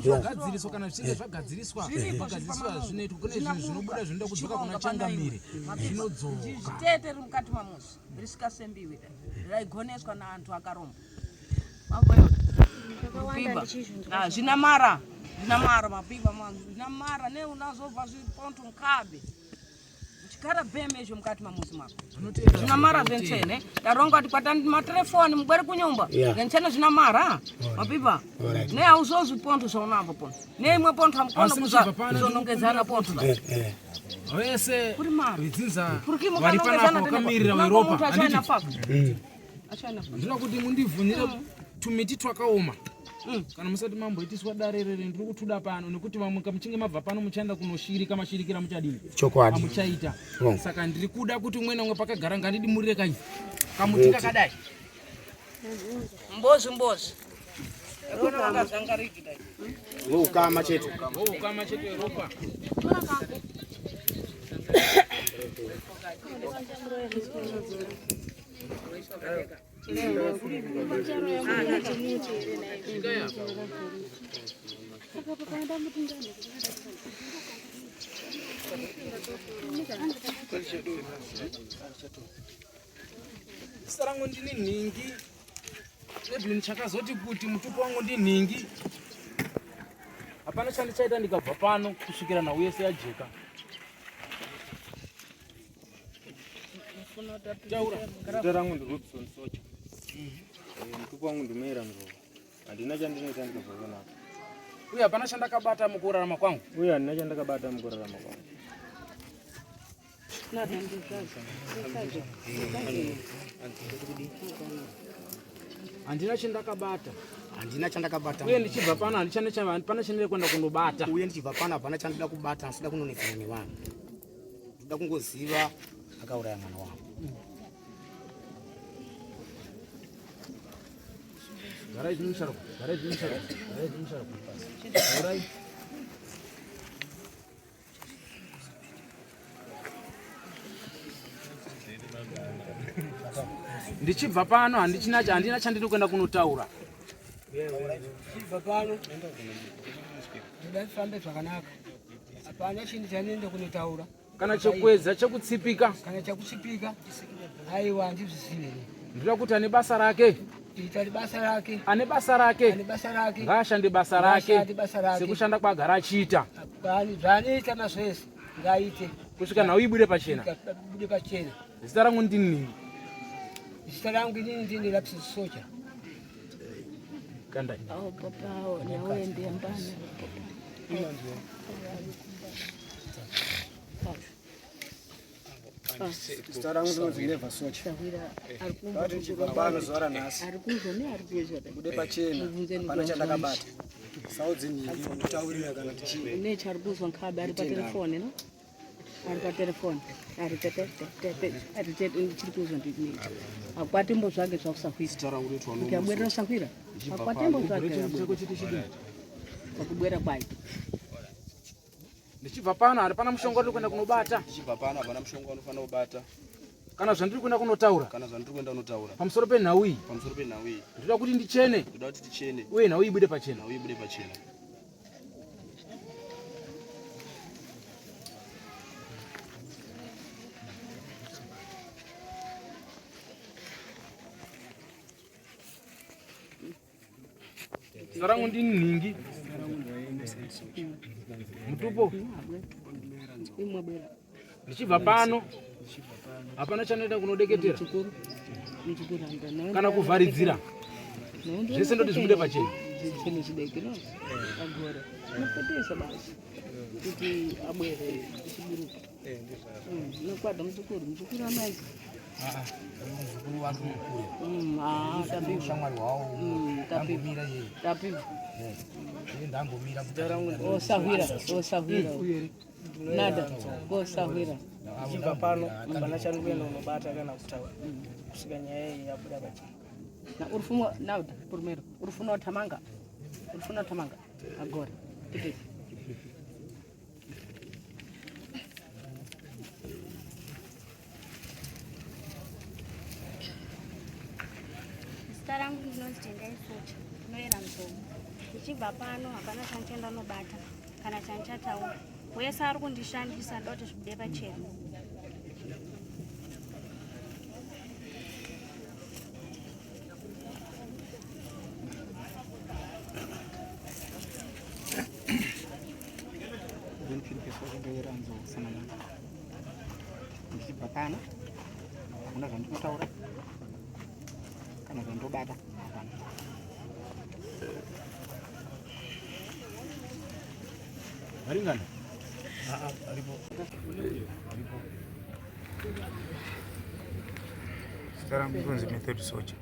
Zvagadziriswa, kana zvichinge zvagadziriswa, zvagadziriswa zvinoitwa. Kune zvinhu zvinobuda zvinoda kudzoka kuna changamire, zvinodzoka. Zvitete riri mukati mamuzi risikasembiwi raigoneswa naantu akaromba. Kakawanda ndichizvinzwa. Ah, zvina mara, zvina mara mapipa zvina mara ne unazobva zviponto nkabe chikara bheme izvo mukati mamuzi mako zvina mara zventsene ndaronga kuti kwatani materefoni mubwere kunyumba. Ngentsene zvina mara mapipa ne hauzozwi ponto zvaunavo ponto neimwe ponto hamukona Asi muchibva pano kuzonongedzana ponto. Vese Kuri mara. vedzinza Kuri vari panapa vakamirira veropa, handiti? Achaina. Ndinoda kuti mundivhunire tumiti twakaoma kana musati mamboitiswa dare rere. Ndiri kutuda pano nekuti vamwe muchinge mabva pano muchaenda kunoshirika mashirikira muchadini? Chokwadi. Amuchaita. Saka ndiri kuda kuti umwe naumwe pakagara ngandidimurire kai kamuti kakadai. Mbozi mbozi ekona vakazangariki dai. Ukama chete. Ukama chete ropa. Zita rangu ndini nhingi Edwin chakazoti kuti mutupo wangu ndinhingi. Hapana chandichaita ndikabva pano kusvikira nhau yese yajeka. Taura. Zita rangu ndi Robson Socha. Mutupo wangu ndiMeira Ndlovu. Handina chandinoita ndikabva panapa. Uye hapana chandakabata mukurarama kwangu. Uye handina chandakabata mukurarama kwangu. Handina chandakabata. Handina chandakabata. Uye ndichibva pano hapana chandiri kuenda kundobata. Uye ndichibva pano hapana chandida kubata, asida kunonetsana nevanhu. Ndoda kungoziva akauraya mwana wangu. Garai zvino musharukwa. Garai zvino musharukwa. Garai zvino musharukwa. Taurai. Ndichibva pano handichina handina chandiri kuenda kunotaura. Ndichibva pano ndoda tifambe zvakanaka. Hapana chinhu chandinoenda kunotaura. Kana chekwedza chekutsipika. Kana chekutsipika. Aiwa handizvizive. Ndoda kuti ane basa rake. Ita basa rake. Ane basa rake. Ane basa rake. Ngaashande basa rake. Ngaashande basa rake. Sekushanda kwaagara achiita. Zvaanoita mazvese ngaaite. Kusvika nhau ibude pachena. Ibude pachena. Zita rangu ndini nini? Zita rangu inini ndini Lapsus Socha. Kandai. Awo papa awo nawe ndiye mbana. Zita rangu ndinonzi Never Socha. Ndati ndichibva pano zuva ranhasi. Bude pachena hapana chandakabata. Saudzi nhingi nditaurira kana tichii. Une chari kuzwa nkhabe ari patelefoni no? Ari patelefoni. Ari tete tete ari tete chiri kuzwa ndini. Akwatembo zvake zvakusahwira. Ukabwerera usahwira. Akwatembo zvake. Pakubwera kwayo. Ndichibva pano hapana mushonga wandiri kuenda kunobata. Ndichibva pano hapana mushonga wanofanira kubata. Kana zvandiri kuenda kunotaura. Kana zvandiri kuenda kunotaura. Pamusoro penhau iyi. Pamusoro penhau iyi. Ndoda kuti ndichene. Ndoda kuti tichene. Uye nhau ibude pachena. Nhau ibude pachena. Zita rangu ndini Nhingi. Mutupo. Ndichibva pano hapana chanoita kunodeketera kana kuvharidzira zvese ndoti zvibude pachena. Kuti abwere chiburuka. Nokwada muzukuru, muzukuru amai. Muzukuru wangu mukuru. Tapiwa. Shamwari wawo. Ndambomira yeye. Tapiwa. Iye ndambomira. Osahwira, osahwira. Nada, osahwira. Ndichibva pano hapana chandikuenda kunobata kana kutaura kusvika nyaya iyi yabuda pachena. Na urufuna nada, primero. Urufuna utamanga. Urufuna utamanga. Agora. Tipesi. Zita rangu ndinonzi Tendai Socha, ndinoyera Nzou. Ndichibva pano hapana chandichaenda nobata kana chandichataura. Wese ari kundishandisa ndoda kuti zvibude pachena. Ndichibva pano hakuna zvandinotaura kana zvandobata hapana. Varingana. Zita rangu ndinonzi Method Socha.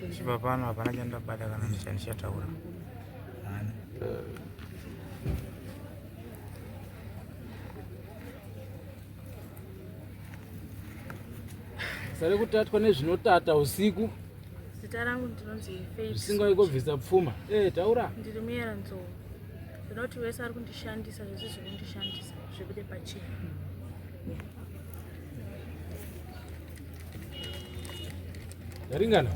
Ndichibva pano hapana chandabata kana chandichataura. Sare kutatwa nezvinotata usiku. Zita rangu ndinonzi Faith. Zvisingayi kubvisa pfuma. Taura. Ndiri muyera Nzou. Ndinoda kuti wese ari kundishandisa zvese zvekundishandisa zvibude pachena. Yaringana.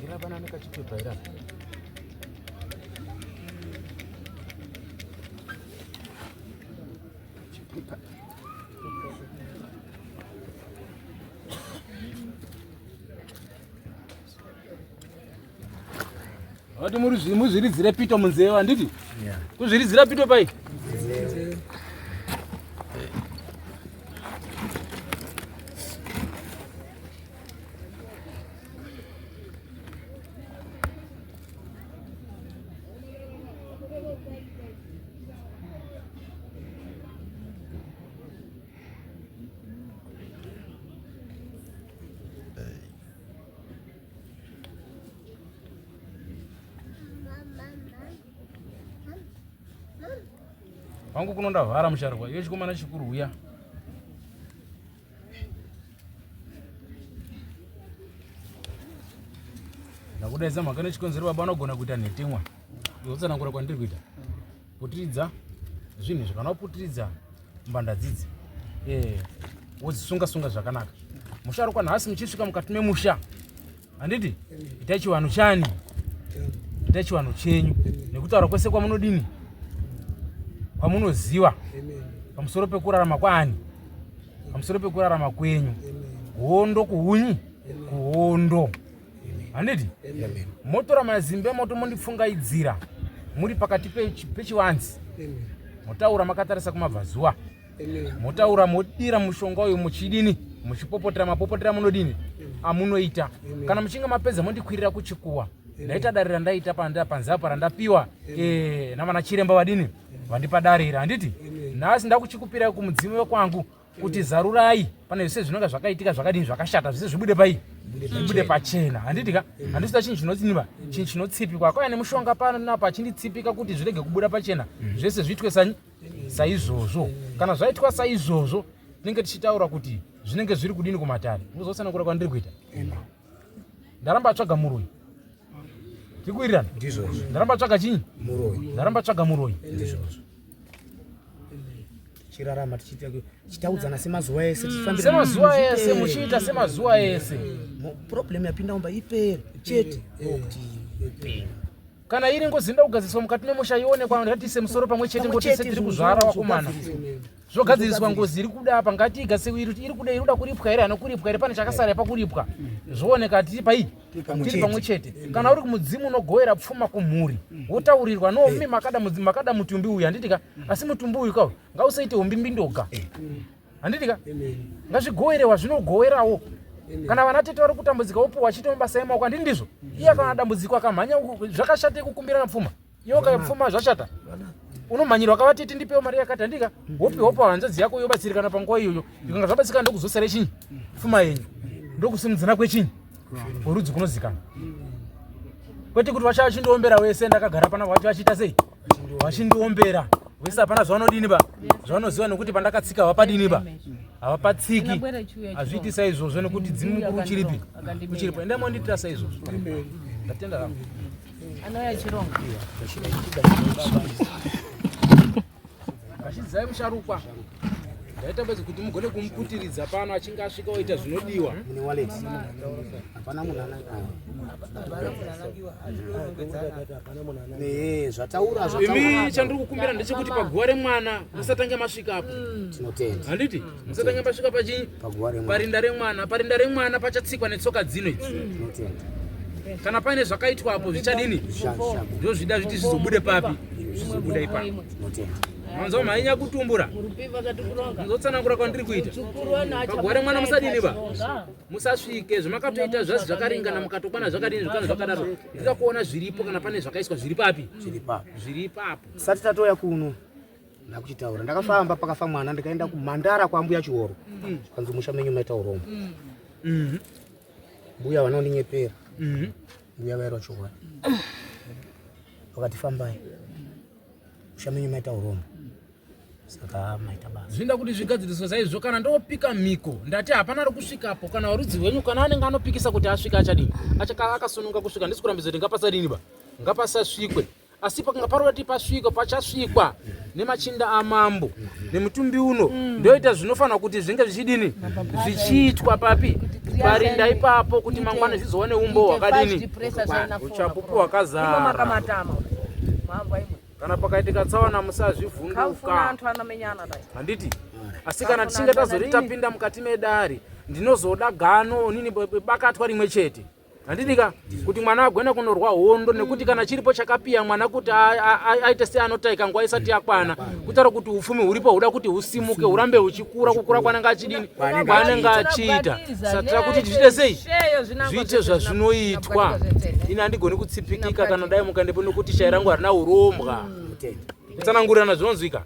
Gira panani kachipepa ira. Vati muzviridzire pito munzeve handiti? Kuzviridzira pito pai? Wangu kuno ndavhara musharukwa. Iwe chikomana chikuru huya. Ndakudaidza mhaka nechikonzero baba vanogona kuita nhetemwa. Ndozotsanangura kwandiri kuita. Putiridza zvinhu izvi kana waputiridza mbanda dzidzi eh, wodzisunga sunga zvakanaka. Musharukwa nhasi muchisvika mukati memusha handiti itai chivanhu chani itai chivanhu chenyu nekutaura kwese kwamunodini kwamunoziva pamusoro pekurarama kwaani pamusoro pekurarama kwenyu hondo kuhunyi kuhondo handiti motora mazimbe moto mondipfungaidzira muri pakati pechivanzi motaura makatarisa kumabvazuva motaura modira mushonga uyu muchidini muchipopotera mapopotera munodini amunoita kana muchinge mapedza mondikwirira kuchikuwa ndaita dare randaita panze apa randapiwa eh, navana chiremba vadini vandipa darira handiti nhasi ndakuchikupirai kumudzimu wekwangu kuti zarurai pane zvese zvinonga zvakaitika zvakadini zvakashata zvese zvibude pai zvibude pachena handiti ka handisida chinhu chinotsiniva chinhu chinotsipikwa akauya nemushonga pano napa achinditsipika kuti zvirege kubuda pachena zvese zviitwe sanyi saizvozvo kana zvaitwa saizvozvo tinenge tichitaura kuti zvinenge zviri kudini kumatare ndozotsanangura kwandiri kuita ndaramba atsvaga muroyi tiri kuwirirana ndizvozvo ndaramba atsvaga chinyi muroyi ndaramba atsvaga muroyi ndizvozvo tichirarama tichitaudzana semazuva ese tichifambira semazuva ese muchiita semazuva ese problem yapinda mumba ipere chete kuti Kana iri ngozi inoda kugadziriswa mukati memusha ionekwa ngatiise musoro pamwe chete ngoti tese tiri kuzvara wakomana. Zvogadziriswa ngozi iri kuda apa ngatiigase iri iri kuda iri kuda kuripwa here hana kuripwa here pane chakasara pakuripwa. Zvooneka tiri pai tiri pamwe chete. Kana uri kumudzimu unogoera pfuma kumhuri wotaurirwa no mi makada mudzimu makada mutumbi uyu handiti ka asi mutumbi uyu ka ngausaite umbimbindoga. Handiti ka ngazvigowerewa zvinogowerawo kana vana tete vari kutambudzika wopuwa achiita mabasa emaoko handiti ndizvo iye akaona dambudziko akamhanya zvakashata kukumbirana pfuma iwe ukapfuma zvashata unomhanyirwa akava tete ndipewo mari yakati handika wopiwa wopa hanzvadzi yako yobatsirikana panguva iyoyo ikanga zvabatsirikana ndokuzosara chinyi pfuma yenyu ndokusimudzana kwechinyi kwerudzi kunozikana kwete kuti vacha vachindiombera wese ndakagara pana vacho vachiita sei vachindiombera wese hapana zvavanodini ba zvavanoziva nekuti pandakatsika havapadini ba havapatsiki hazviiti saizvozvo nekuti dzimu mukuru uchiripi uchiripo endai mondiitira saizvozvo ndatenda rangu anouya chironga Kashidzai musharukwa ndaita bedzi kuti mugone kumuputiridza pano achinge asvika oita zvinodiwa. Mune wallet. Hapana munhu ana. Eh, zvataura zvataura. Imi chandiri kukumbira ndechekuti paguva remwana musatange masvika apo. Tinotenda. Handiti? Musatange masvika pachinyi? Paguva remwana. Parinda remwana, parinda remwana pachatsikwa netsoka dzino idzi. Tinotenda. Kana paine zvakaitwa apo zvichadini? Ndozvida zviti zvizobude papi? Zvizobuda ipapo. Manzwa mhai nyakutumbura. Ndozotsanangura kwandiri kuita. Pagore mwana musadini ba. Musasvike zvamakatoita zvazi zvakaringana mukatokwana zvakadini zvikana zvakadaro. Ndida kuona zviripo kana pane zvakaiswa zviri papi? Zviri papi. Zviri ipapo. Sati tatouya kuno ndakuchitaura ndakafamba pakafa mwana ndikaenda kumhandara kwambuya Chihoro. Zvikanzi musha menyu maita urombo. Mbuya vanondinyepera. Mbuya vairwa chokwadi. Vakati fambai. Musha menyu maita urombo. Saka maita basa. Zvinoda kuti zvigadziriswe saizvo kana ndopika mhiko ndati hapana ari kusvikapo kana warudzi rwenyu kana anenge anopikisa kuti asvika achadini achaka akasununga kusvika ndisi kurambidza kuti ngapasadini ba ngapasasvikwe asi pakanga paroda kuti pasvikwe pachasvikwa nemachinda amambo nemutumbi uno ndoita zvinofanira kuti zvinge zvichidini zvichiitwa papi parinda ipapo kuti mangwana zvizowane umbo hwakadini uchapupu hwakazara kana pakaitika tsaona musazvivhunduka handiti asi kana tichinge tazoti tapinda mukati medare ndinozoda gano nini bakatwa rimwe chete handidika kuti mwana agone kunorwa hondo nekuti kana chiripo chakapiya mwana kuti aite seanotaika nguva isati yakwana kutaura kuti upfumi huripo huda kuti husimuke hurambe huchikura kukura kwanenge achidini kwaanenge achiita satira kuti zviite sei zviite zvazvinoitwa ini handigoni kutsipikika kana dai mukandepo nekuti shai rangu harina urombwa kutsanangurirana zvinonzwika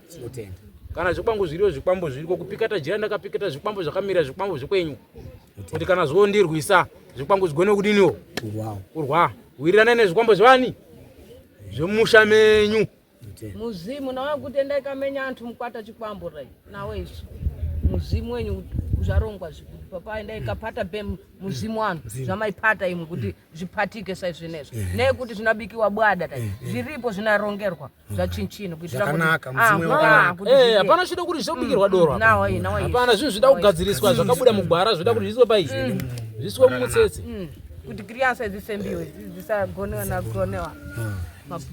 kana zvikwangu zviriyo zvikwambo zviriko kupikata jira ndakapikata zvikwambo zvakamira zvikwambo zvekwenyu kuti kana zvondirwisa zvikwangu zvigone kudiniwo kurwa wiriranai nezvikwambo zvevani zvemusha menyu. Muzimu nawe kuti endai kamenya antu mukwata chikwambo rai nawe isu muzimu wenyu zvarongwa zvikuti papa endai kapata be muzimu wanu zvamaipata imwe kuti zvipatike saizvinezvo nekuti zvinabikiwa bwada tai zviripo zvinarongerwa zvachinchini kuitira kuti Zvakanaka, Ah, mudzimu ah, wakanaka. kuti Eh, zviite. hapana chida kuti zvinobikirwa doro apa. Nawa iyi, nawa iyi. Hapana zvinhu zvida kugadziriswa zvakabuda mugwara zvida kuti zviiswe pai zviiswe mumutsetse. Kuti kriyansa dzisembiwe dzisagonewa nagonewa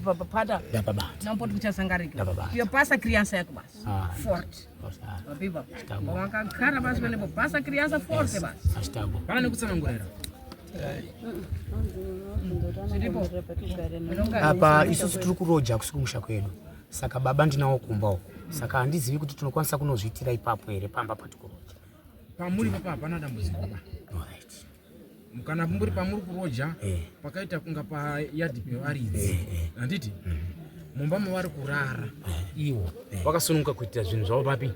mapata Ndapabata. nampoti kuchasangarika Ndapabata. iyo pasa kriyansa yako basi Ah. forte Ah, wapiva wakagara basi penepo pasa kriyansa forte basi Ashitago. Pana nekutsanangurira. Zviripo. Apa isusu tiri kuroja kusi kumusha kwedu, saka baba ndinawo kumba uko, saka handizivi kuti tinokwanisa kunozviitira ipapo here pamba patikuroja. Pamuri papa hapana dambudziko ba. Alright. Kana muri pamuri kuroja pakaita kunga payadhi pevaridzi. Handiti? Mumba mavari kurara iwo vakasununguka kuitira zvinhu zvavo papi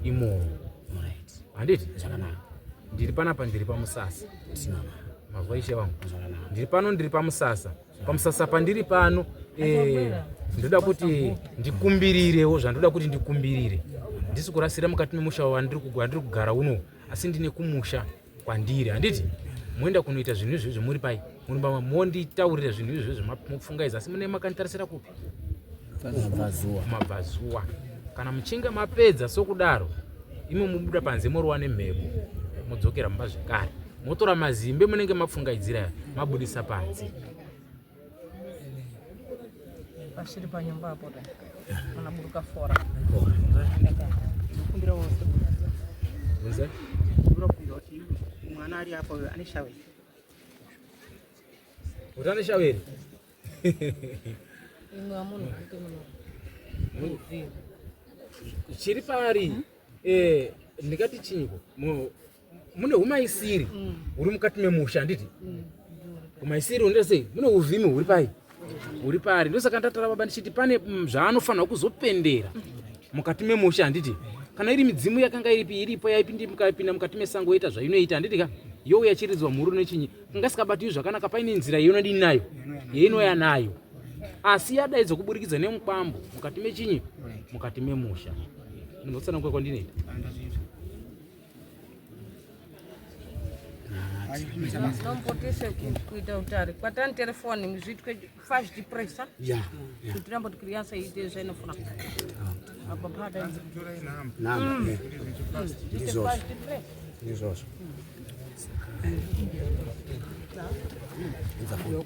imomo. Alright. Handiti? Zvakanaka. Ndiri panapa, ndiri pamusasa. Tinona. Mazwa ishe vangu. Zvakanaka. Ndiri pano, ndiri pamusasa. Pamusasa pandiri pano ndoda kuti ndikumbirirewo zvandoda kuti ndikumbirire. Ndisi kurasira mukati memusha wandiri kugara uno, asi ndine kumusha kwandiri. Handiti? Moenda kunoita zvinhu izvozvo muri pai muri pamwe monditaurira zvinhu izvozvo mupfungaidza, asi mune makanditarisira kupi? Mabvazuva. Kumabvazuva. Kana muchinge mapedza sokudaro, imi mubuda panze morowa nemhepo, modzokera mumba zvekare, motora mazimbe munenge mapfungaidzira aya, mabudisa panze. Pasiri panyumba apo tai anaburuka fora. Bvunzai. Mwana ari apo ane shaweri. Kuti ane shaweri? Imwe amunhu kuti muno Chiri paari ndingati chinyiko, mune humaisiri huri mukati memusha, handiti? Humaisiri hunoita sei? Mune uvhimi huri pai huri paari. Ndosaka ndatara baba ndichiti pane zvaanofanirwa kuzopendera mukati memusha, handiti? Kana iri midzimu yakanga iripi iripo yaipinda mukati mesango yoita zvainoita, handiti ka? Youya chiridzwa mhuru nechinyi kanga isikabatiwi zvakanaka, paine nzira yainodini nayo yainouya nayo, asi yadaidzwa kuburikidza nemukwambo mukati mechinyi mukati memusha. Ndinotsanangura kwandinoita. Nompotese kuita utari kwatani telefoni zviitwe fast pressa Ya. kuti ramboti kriyansa iite zvainofuna apa pata. Namba. Zviite Ndizvozvo. fast press. Ndizvozvo. Edza phone.